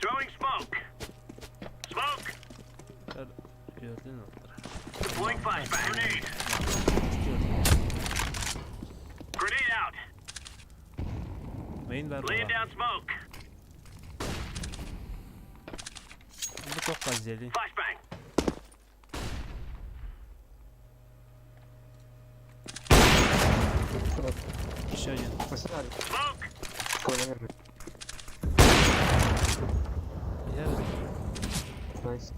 Speaker 3: Throwing smoke. Smoke.
Speaker 1: Gördün oldu.
Speaker 3: Deploying flashbang. Grenade. Grenade out.
Speaker 1: Main баар
Speaker 3: Laying
Speaker 1: буолла.
Speaker 3: down smoke.
Speaker 1: Бу туох зелень.
Speaker 3: Flashbang.
Speaker 1: Еще один.
Speaker 3: Smoke.
Speaker 1: Я
Speaker 2: Nice.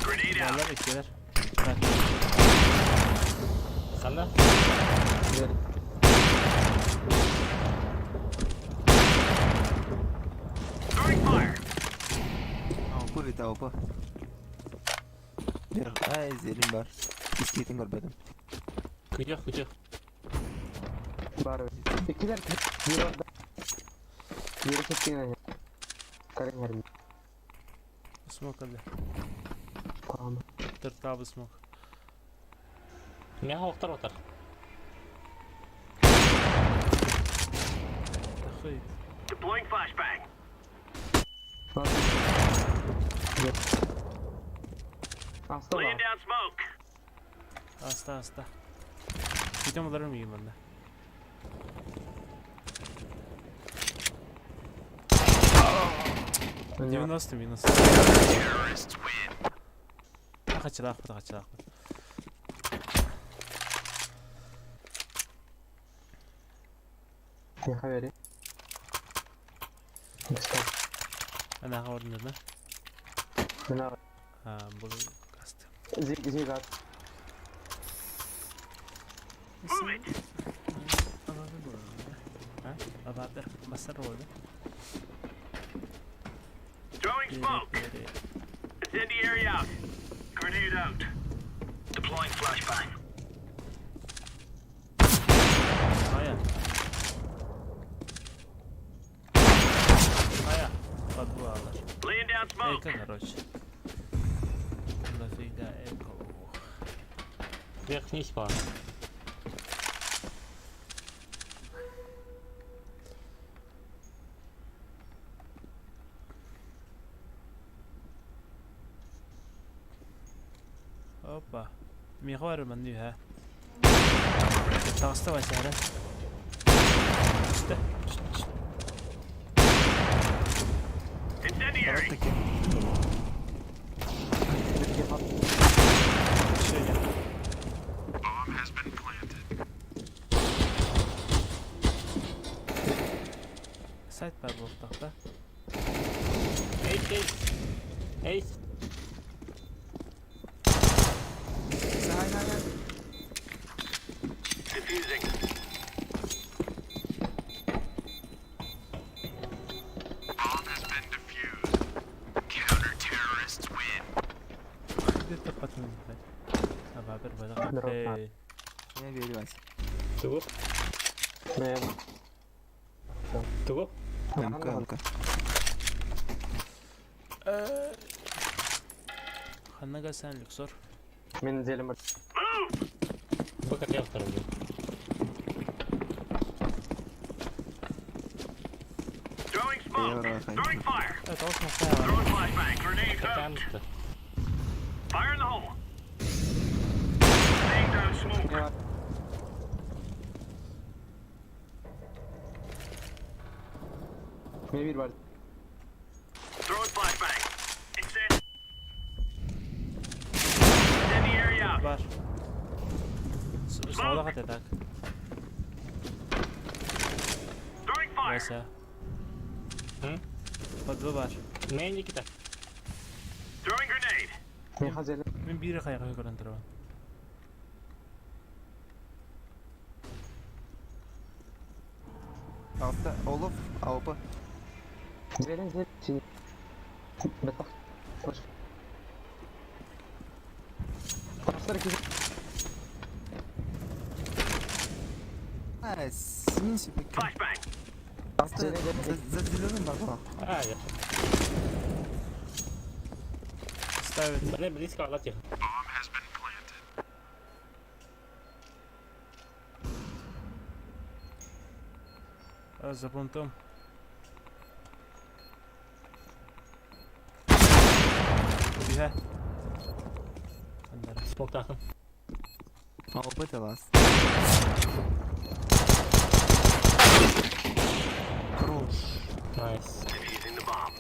Speaker 3: Grenade out.
Speaker 1: Баллар иккилэр. Так.
Speaker 5: Ханна?
Speaker 3: Throwing fire.
Speaker 4: АВП ведь АВП. Вверх. Ай, зелень бар. Искейтин көрбөтүм.
Speaker 5: Күтүөх, күтүөх.
Speaker 2: Бар. Иккилэр бир орда. Бири кеткен Карен
Speaker 1: Смок алды.
Speaker 2: Tamam.
Speaker 1: Тыртабы смок.
Speaker 5: Миэхэ охтор отар.
Speaker 1: Тахый.
Speaker 3: Deploying flashbang.
Speaker 2: Бар. Аста
Speaker 3: Laying
Speaker 2: бар.
Speaker 3: down smoke.
Speaker 1: Аста аста. Бүтэн болор юм манна.
Speaker 2: Не.
Speaker 1: 90 минус. Хачылаахпыт хачылаахпыт.
Speaker 2: Не хавери.
Speaker 1: Анаха орнына.
Speaker 2: Мына
Speaker 1: А бұл касты.
Speaker 2: зиг зигат.
Speaker 3: Move it.
Speaker 1: Абатыр басар болды.
Speaker 3: Throwing smoke. Incendiary out. Grenade out. Deploying flashbang.
Speaker 1: Ая. Ая. Подвалар.
Speaker 3: Laying down smoke.
Speaker 1: Эко, короче. Нафига эко.
Speaker 5: Вверх вниз бар.
Speaker 1: Опа. Михвар маннюха. Таста васяра. Түсті.
Speaker 3: Incendiary.
Speaker 4: Таки.
Speaker 1: Еще один. Сайт бар болып да.
Speaker 5: Эйс, эйс. Эйс.
Speaker 4: Най, най, най.
Speaker 3: Diffusing.
Speaker 1: Где-то потом, блядь. Абабер, бадақ.
Speaker 2: Здорово.
Speaker 1: Эй,
Speaker 4: Я верю, Вася.
Speaker 5: Тугу?
Speaker 2: Мен.
Speaker 5: Тугу?
Speaker 4: МК, МК.
Speaker 1: Ханнага сен люксор.
Speaker 2: Мен зелем бар.
Speaker 5: Б хотел второй.
Speaker 3: Throwing smoke.
Speaker 4: Евро,
Speaker 3: Throwing fire.
Speaker 1: Это осман
Speaker 3: Throwing flashbang. Grenade out.
Speaker 5: Катан.
Speaker 3: Fire in the hole. Laying down smoke.
Speaker 2: Не бар. Мен бир бар.
Speaker 3: Throwing flashbang. Incend. Incendiary out.
Speaker 1: Бар. Солға қате так.
Speaker 3: Throwing fire.
Speaker 1: Вася.
Speaker 5: М?
Speaker 1: Подвы бар.
Speaker 5: Мэн Никита.
Speaker 3: Throwing grenade.
Speaker 2: Мен хазелем.
Speaker 1: Мен бири қайға көрін тұрмын.
Speaker 4: Алта, Олаф, АВП.
Speaker 2: Зелен зелен. Бетах. Кош. Тастар ки.
Speaker 4: Найс. Минси пекки.
Speaker 3: Flashbang.
Speaker 4: Алта, за зеленым бар была.
Speaker 5: А, я.
Speaker 1: Ставит.
Speaker 5: Блин, близко, ала тихо.
Speaker 1: А, за понтом. Тихо. Андара.
Speaker 5: Смоктахын.
Speaker 4: АВП это ласт. Хорош.
Speaker 5: Nice.
Speaker 3: Defusing the bomb.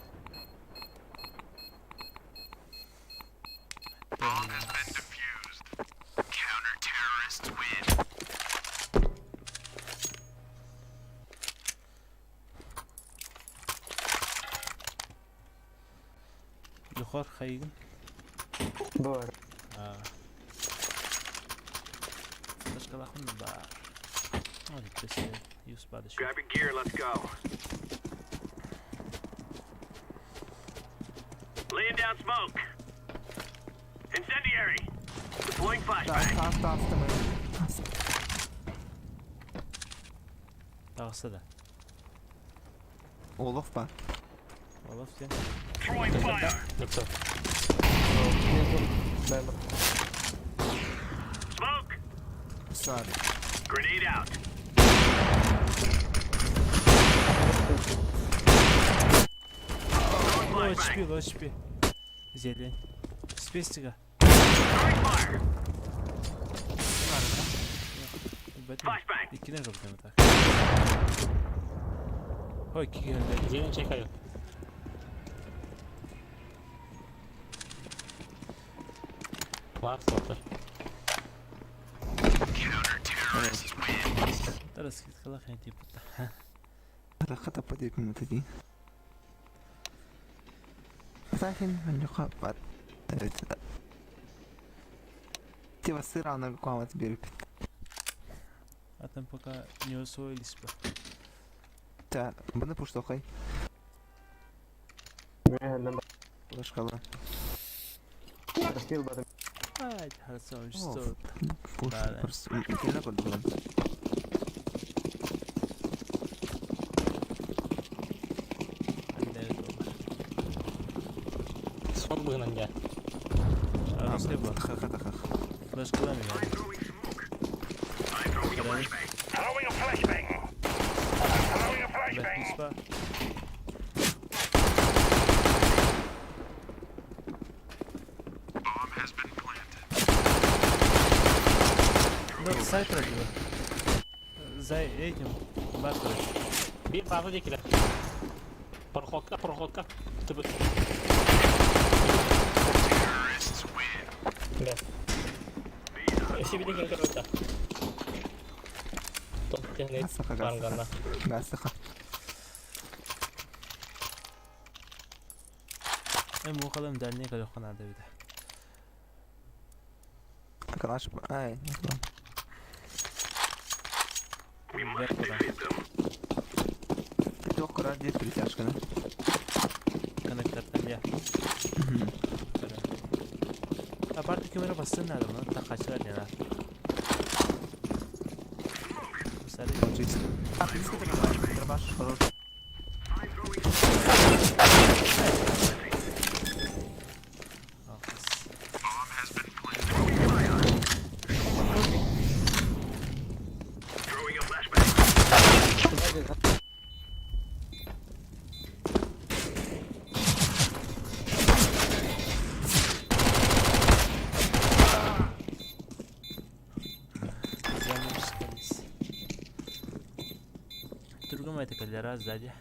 Speaker 1: Духар хайгын.
Speaker 2: Бар.
Speaker 1: Флешкалахын бар. Ой, ты Юспады еще.
Speaker 3: Grab your gear, let's go. Laying down smoke. Incendiary. Deploying flashbang.
Speaker 4: Таас таас таас
Speaker 1: Таҕыста да.
Speaker 4: Олох бар.
Speaker 1: Олох диэн.
Speaker 3: Throwing fire.
Speaker 5: Люксор.
Speaker 2: Баймыр.
Speaker 3: Smoke.
Speaker 4: Sorry.
Speaker 3: Grenade out. Throwing
Speaker 1: Low
Speaker 3: flashbang.
Speaker 1: HP, low HP. Зелень. Спестига.
Speaker 3: Throwing fire. Flashbang.
Speaker 1: Иккинэн көрдüm так. Ой, кигелде.
Speaker 5: Зелень чекаю. Var сотор.
Speaker 1: Тарас скидкалах не типа.
Speaker 4: Рахата подепим дии. Сахин اللقاء бар. Типа сыра куамат берип.
Speaker 1: А там пока не усвоились бы.
Speaker 4: Та, бұны пуштохай.
Speaker 2: Мен
Speaker 4: Флешкала.
Speaker 2: Стил бар.
Speaker 1: Ай, хорошо, что.
Speaker 4: Пуш
Speaker 1: Да, да.
Speaker 4: просто. Кена көрдүм.
Speaker 5: Сон быгынан я.
Speaker 1: А, слева.
Speaker 4: Ха-ха-ха.
Speaker 1: Флешкалами.
Speaker 3: I'm throwing smoke. I'm throwing a flashbang. Throwing a flashbang. I'm throwing a flashbang.
Speaker 1: Бля, Да, сайт родила. За этим бар, короче.
Speaker 5: Bir bazı декилер. Проходка, проходка. Түбү. Да. Еще bir декилер көрөтө. Топ техник.
Speaker 4: Асаха,
Speaker 5: Барганна.
Speaker 4: Гасаха.
Speaker 1: Эм оқалам дальний калёханада бит.
Speaker 4: Калаш. Ай,
Speaker 3: We must defeat them.
Speaker 4: Туох ради притяжка, да?
Speaker 1: Коннектортан я. Апарты камера бассын надо, но так качалар не надо.
Speaker 4: Получится. А, близко дробаш, дробаш, хорош.
Speaker 3: I'm throwing throwing a flashbang.
Speaker 1: Замучились. Другом это калера сзади.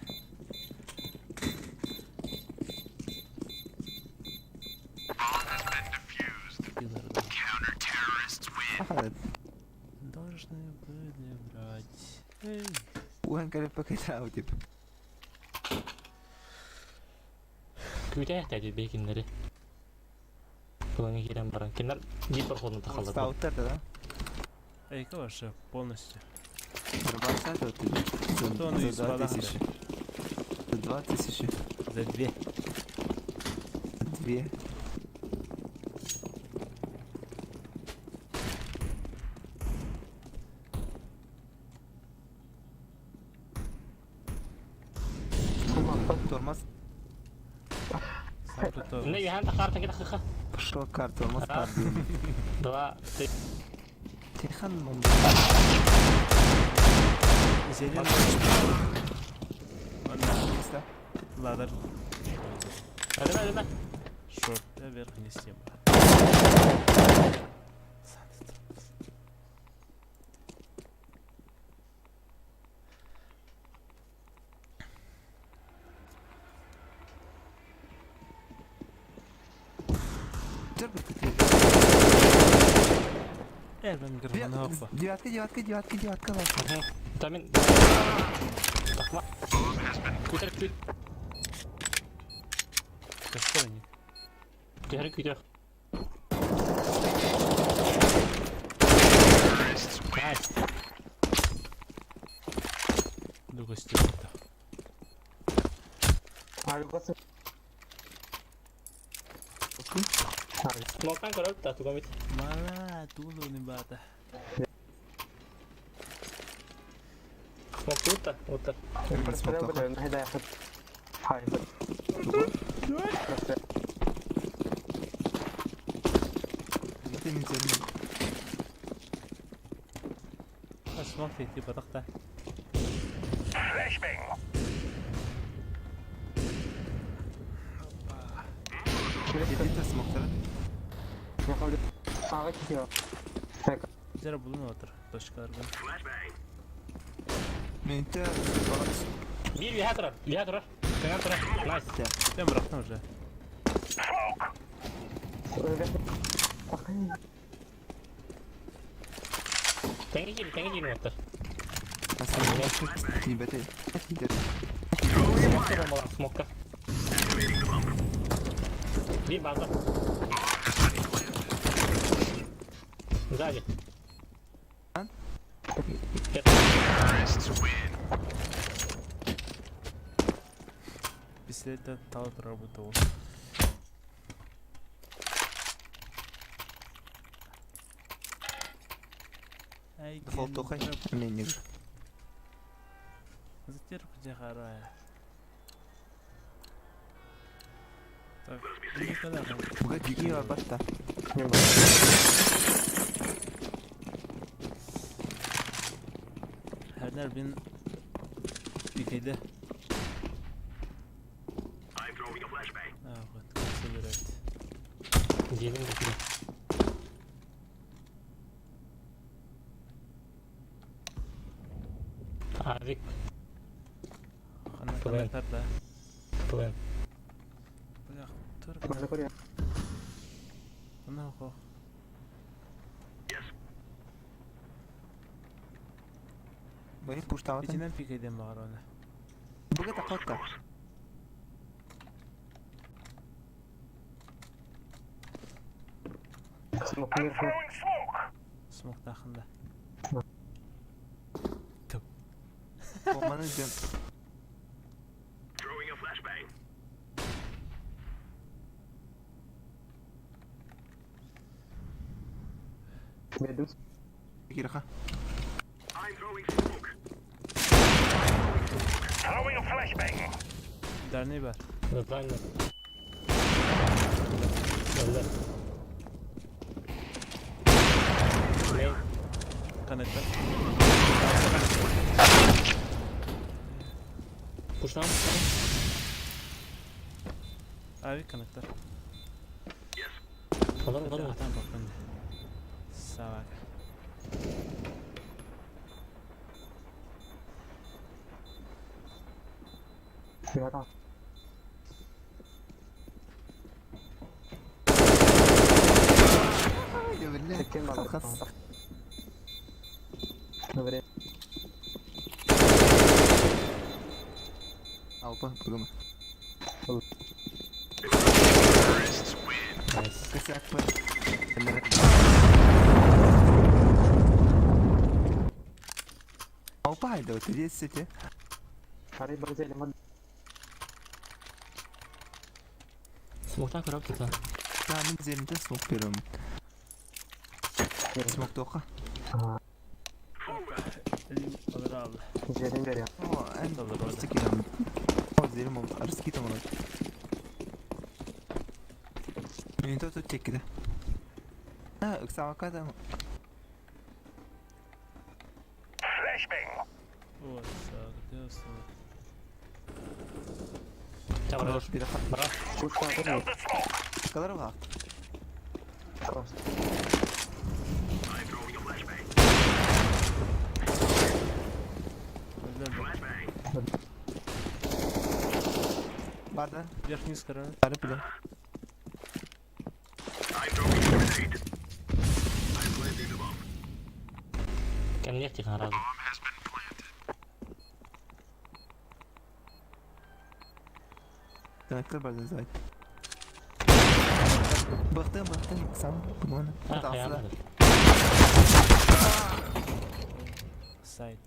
Speaker 4: Аха,
Speaker 1: Должны были брать. Эй.
Speaker 4: уэн калипа тип.
Speaker 5: Күтә тәди бекиннери. Буланы кирен баран. Кинер гид проходны тахалар.
Speaker 4: Стаутер, да?
Speaker 1: Эй, вообще полностью.
Speaker 4: Дробаш это ты.
Speaker 1: То он и
Speaker 4: За 2000. За 2000.
Speaker 1: За две.
Speaker 4: Две. Тормоз.
Speaker 1: Сам тут
Speaker 5: Не, яхан тахар таки тахха.
Speaker 4: Пошел кар, тормоз
Speaker 5: Раз.
Speaker 4: кар.
Speaker 5: Два, три.
Speaker 4: Тихан бомба.
Speaker 1: Зелен.
Speaker 4: Чисто.
Speaker 1: Ладер.
Speaker 5: Әлеме, әлеме.
Speaker 1: Шорт вверх не стема. Эр микрофон оппа.
Speaker 4: Девятка, девятка, девятка, девятка лаз.
Speaker 5: Тамин. Тахма. Күтер күт.
Speaker 1: Көстөр ини.
Speaker 5: Түһэр күтер. Nice.
Speaker 1: Ду көстөр.
Speaker 2: Авикасы.
Speaker 5: Смоктан көрөп та тугамит.
Speaker 1: Мала тулу не бата.
Speaker 5: Смок тута, ута.
Speaker 4: Ты не цель.
Speaker 1: Смок типа тахта.
Speaker 3: Flashbang.
Speaker 4: Иди смоктар.
Speaker 1: Зера булун отыр. Точкаларга.
Speaker 3: Flashbang.
Speaker 4: Мен те
Speaker 5: Бир үһэ турар, үһэ турар. Кыҥан турар. Nice.
Speaker 1: Ben bıraktım уже.
Speaker 3: Smoke.
Speaker 5: Тэҥҥэ киир, тэҥҥэ киирин уоттар.
Speaker 4: Тибете.
Speaker 5: Смоктар болмалар, смокка. Бир база. Сзади.
Speaker 4: А?
Speaker 1: Пистолет тал работал. Ай,
Speaker 4: Дефолт тухай. Мен не.
Speaker 1: Затирку где харая. Так, никогда
Speaker 4: Буга бики бар батта.
Speaker 1: Herner bin пикейде.
Speaker 3: I'm throwing a flashbang.
Speaker 1: А, вот, собирает.
Speaker 5: Диэбин киирин. Авик,
Speaker 1: Хана
Speaker 5: Плен.
Speaker 1: коннектор, да.
Speaker 5: плен.
Speaker 1: Бля, тур. Ну, хо.
Speaker 3: Yes.
Speaker 4: Бай пуштавата.
Speaker 1: Итинен пикейден багар оны.
Speaker 4: Буга такотта.
Speaker 3: I'm throwing smoke.
Speaker 1: Смок тахында.
Speaker 4: Bombanı dön.
Speaker 3: Throwing a flashbang.
Speaker 4: Кираха.
Speaker 3: I'm throwing smoke. Throwing a flashbang.
Speaker 1: Дарни бар.
Speaker 5: Здание. Öldü. Ne?
Speaker 1: Коннектор.
Speaker 5: Пушнам?
Speaker 1: Ави коннектор.
Speaker 3: Yes.
Speaker 5: Алар алар.
Speaker 1: Атам бакын. Савак.
Speaker 4: Я бля. Хас. Алпа, бугама.
Speaker 5: Nice.
Speaker 4: Косяк па. Алпа, айда, вот иди сети.
Speaker 5: Смоктан көрөп тута.
Speaker 4: Да, мен зелинте смок берем. Смок тоха.
Speaker 1: Элим алыр алды.
Speaker 4: О, эн
Speaker 1: Алыр алды.
Speaker 4: просто кирам. О, зелим ол, арскитам ол. Мен то тут чекиде. А, ыксамака да.
Speaker 3: Flashbang.
Speaker 1: Вот, саг, где
Speaker 5: Чабра.
Speaker 4: Хорош бираха.
Speaker 5: Бра.
Speaker 3: Putting out the smoke.
Speaker 4: Калар ва.
Speaker 3: I'm throwing a flashbang.
Speaker 1: Öldü.
Speaker 3: Flashbang.
Speaker 4: Барда.
Speaker 1: Верхний скоро.
Speaker 4: Бары биле.
Speaker 5: Кэмниэх тихан разу.
Speaker 4: Коннектор бар зайт. Бахтым, бахтым, сам, по-моему.
Speaker 5: А, хайаан.
Speaker 1: Сайт.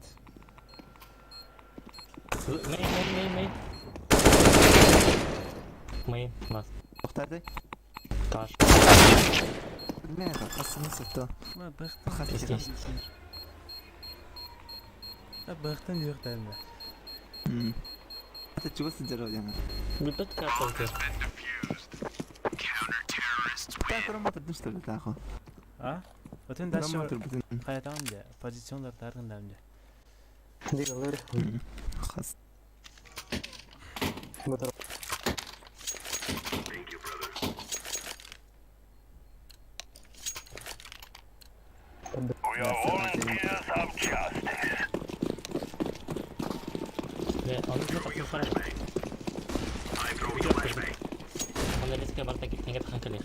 Speaker 5: Main, main, main, main. Main, бас.
Speaker 4: Тоқтарды?
Speaker 5: Каш.
Speaker 4: Мен қасымы сыртты.
Speaker 1: Ма бахтын.
Speaker 4: Хат
Speaker 1: Бахтын жоқ тәмі.
Speaker 4: Это чего сидел я?
Speaker 5: Бүппэт карталты.
Speaker 4: Так, Рома, ты что ли, тахо?
Speaker 1: А? Өтін
Speaker 4: Рома,
Speaker 1: дальше
Speaker 4: ты блин.
Speaker 1: қаятағым де. Позициондар тарғындам де.
Speaker 2: Дир, алыр.
Speaker 4: Хас.
Speaker 2: Мотор.
Speaker 3: We are volunteers of justice.
Speaker 5: Ve onu da тапсырып Оны резко барта теңге тахан келер.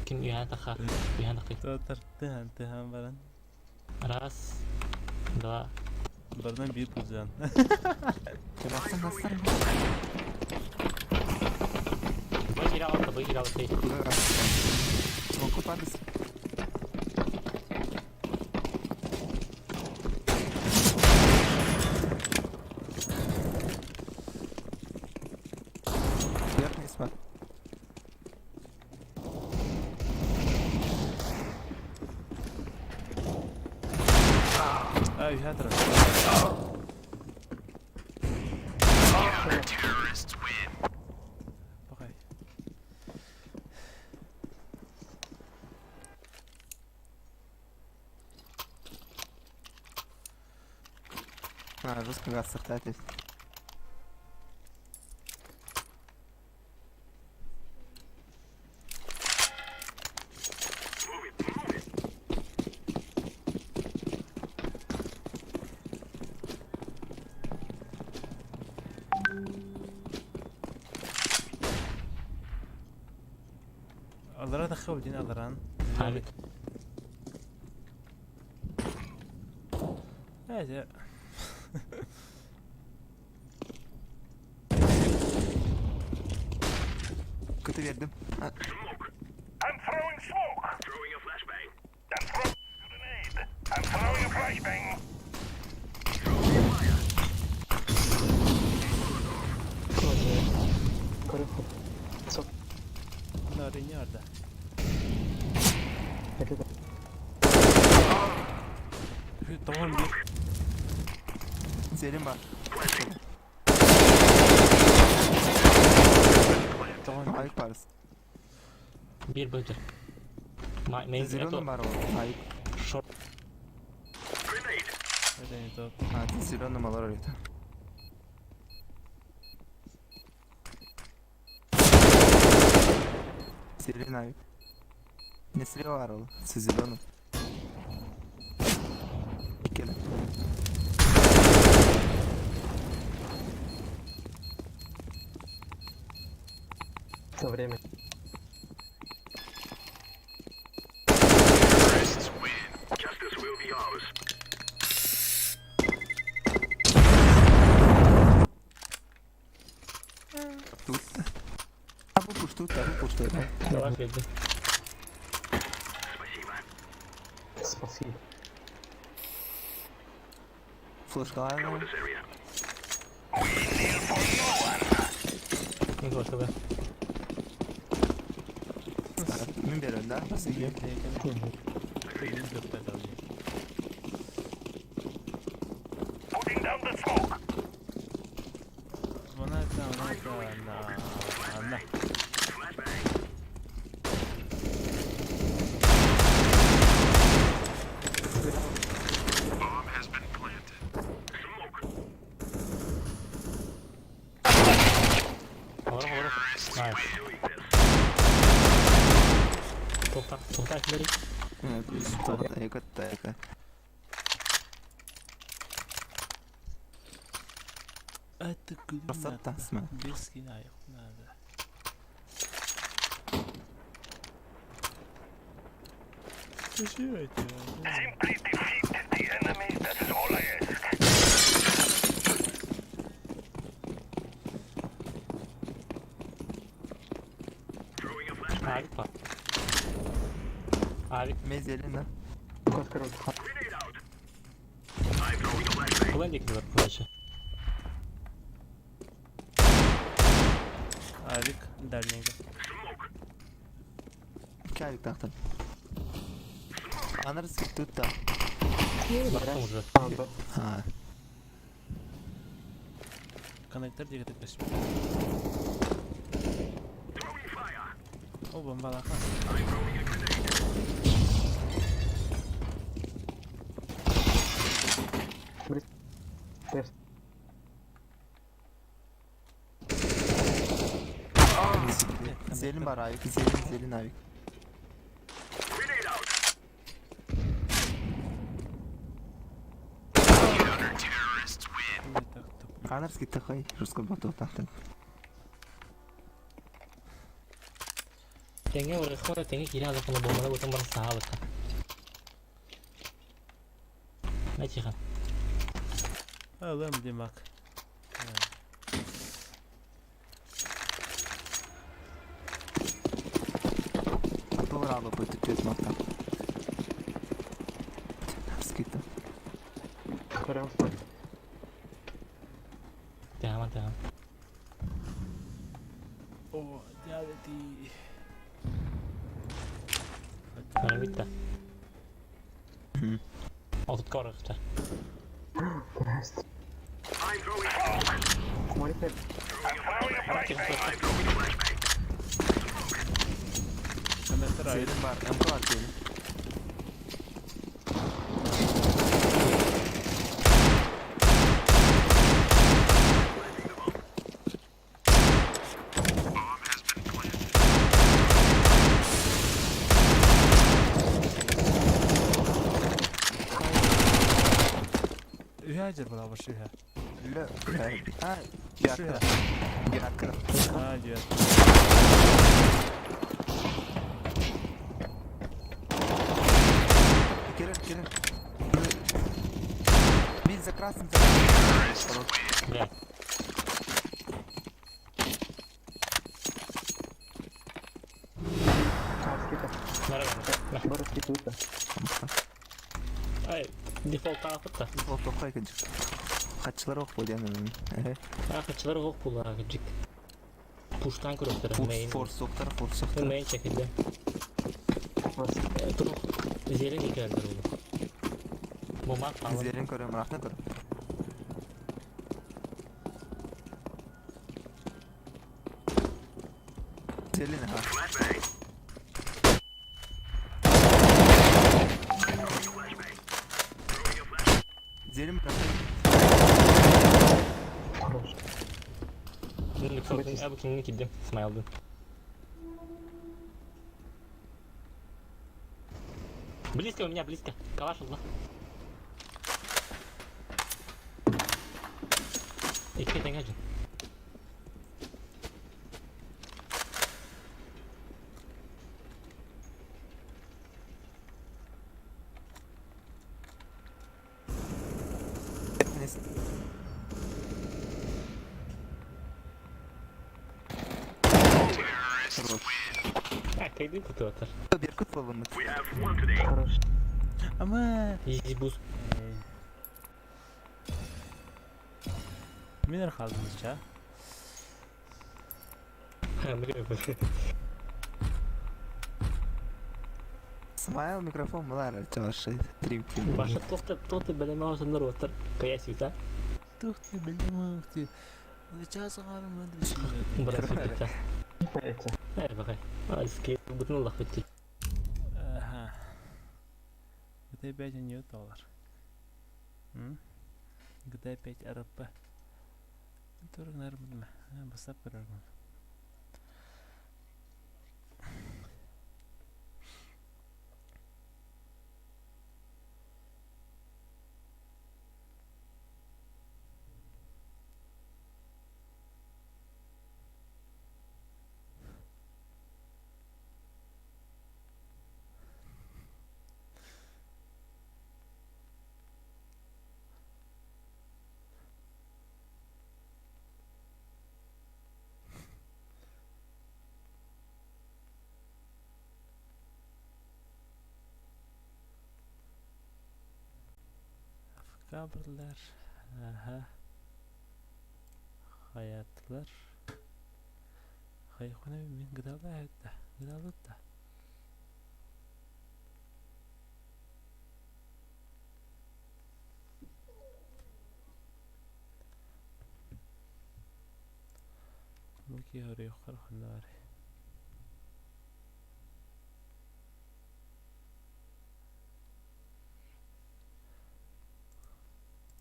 Speaker 5: Ким үйән таха, үйән тахы.
Speaker 1: Тотар тыхан тыхан баран.
Speaker 5: Раз, два.
Speaker 1: Бардан bir пузан.
Speaker 4: Бахтын хастар.
Speaker 5: Бой кире алты, бой кире алты.
Speaker 4: Смоку падас. Верхний смак.
Speaker 1: А, үйә тұрады. Бақай.
Speaker 4: А, жестко газ сыртаты.
Speaker 1: Алара да хабдин аларан.
Speaker 5: Хамит.
Speaker 1: Әже.
Speaker 4: Көтө бердим. А,
Speaker 3: I'm throwing smoke. Throwing a flashbang. I'm throwing a grenade. I'm throwing a flashbang.
Speaker 2: Көріп. Соп.
Speaker 1: Нары нярда.
Speaker 2: Это
Speaker 1: Тоғын bir.
Speaker 4: Зелен бар.
Speaker 1: Тоғын
Speaker 4: Айып барыс.
Speaker 5: Бир бөтер. Main
Speaker 4: Зеленый бар ол. Айып.
Speaker 5: Шорт.
Speaker 1: Это не тот.
Speaker 4: А, ты зеленый малор это. Зеленый айып. Не слева бар ол. С зеленым. Келе.
Speaker 2: Со время.
Speaker 3: Justice will be ours.
Speaker 4: Тут. А бу пушту, а бу пушту.
Speaker 5: Давай берди.
Speaker 2: Спасибо.
Speaker 4: Флешка.
Speaker 3: This area. We kneel for no one.
Speaker 5: Мен көрсөбө.
Speaker 4: Мен берем, да? Сізге.
Speaker 3: Putting down the smoke.
Speaker 1: Мына мына на на.
Speaker 3: Flashbang. Smoke.
Speaker 5: Ора, ора. Nice.
Speaker 3: Doing this.
Speaker 5: Тоқта, тоқта бери.
Speaker 4: Эко, эко.
Speaker 1: Это
Speaker 4: Красота, сма.
Speaker 1: Бески аяқ надо.
Speaker 3: Simply defeat the enemy, that is all I ask. Throwing a flashbang.
Speaker 5: Авик бар. Авик.
Speaker 4: Мезелина.
Speaker 2: Лукас король.
Speaker 3: Grenade out. I'm throwing a flashbang.
Speaker 5: Плендик бар, короче.
Speaker 1: Авик дальнийга.
Speaker 3: Smoke.
Speaker 4: Кавик тахтан. Анар скиптутта.
Speaker 5: Бартым уже.
Speaker 2: А, да.
Speaker 4: А,
Speaker 1: Коннектор диэки көспүт.
Speaker 3: Throwing fire.
Speaker 1: О, бомбалаха.
Speaker 3: I'm throwing a grenade.
Speaker 2: Тест.
Speaker 4: Зелин бар авик, зелин, зелин авик.
Speaker 3: Grenade out.
Speaker 4: Анар скиптахай, русский боту тахтан.
Speaker 5: Тэҥҥэ урыхха тэҥҥэ киирэн алахына буолмана бутан баран саһаабыта. На тихо.
Speaker 1: Алым димак.
Speaker 4: Тура бу түт макта. Скитта.
Speaker 2: Прям стой.
Speaker 5: Тэхама тэхам.
Speaker 1: О, дядя.
Speaker 5: Аны битте. Отут корыхта.
Speaker 2: Тест.
Speaker 3: I'm throwing smoke.
Speaker 2: Смотри, тест.
Speaker 3: I'm throwing a flashbang. I'm throwing a flashbang.
Speaker 1: Коннектор авик.
Speaker 4: Зелин бар, МК бар зелин.
Speaker 1: Үһэ дьэр була баш үһэ.
Speaker 4: Лө. А,
Speaker 1: Шуя.
Speaker 4: я. Я.
Speaker 1: А, дьэ.
Speaker 4: Кирилл, Кирилл. Бить за красным, за красным.
Speaker 5: Бля.
Speaker 2: А, скита.
Speaker 5: Нормально.
Speaker 2: Бары скитута.
Speaker 5: Ай, дефолт таапытта.
Speaker 4: Ол тоқай кәджік. Хатшылар оқ болды яны.
Speaker 5: Ахачылар оқ була кыжык. Пуштан көрөктөр. Мейн.
Speaker 4: Форс соқтар, форс соқтар.
Speaker 5: Мейн чекилде. Тур. Зелен икәндер ул. Бу мак алып.
Speaker 4: Зелен көрем, рахна көрем. Зелен, ха.
Speaker 3: Flashbang. I'm throwing a flashbang. Throwing a flashbang.
Speaker 4: Зелен рахна.
Speaker 2: Хорош.
Speaker 5: Абы кинни киддим. Смайлдын. Близко у меня, близко. Калаш алла. Икки тэҥэ дьон.
Speaker 4: Хорош.
Speaker 5: А, кайды кутуатар.
Speaker 4: Беркут болымыз.
Speaker 3: We have one today.
Speaker 2: Хорош.
Speaker 1: Ама.
Speaker 5: Изи буз.
Speaker 1: Минер хаалбыча.
Speaker 4: Смайл микрофон булар чашы. Трим.
Speaker 5: Баша тоқты тоқты білеме осындар отыр. Кая сюта.
Speaker 1: Тух ты, блин, ты. Сейчас гарым
Speaker 5: Брат сюта.
Speaker 2: Эти.
Speaker 5: Эй, бақай. Альский бүтін Аллах бітті.
Speaker 1: Ага. GTA 5 не доллар. GTA 5 РП. Тург нормально. Басап көрөргүн. Декабрлар, аха, хайаатылар. Хайыхпына мин гыдаалаа да, гыдаалыт да. Бу киһи хоруйуоххар ханна баарый?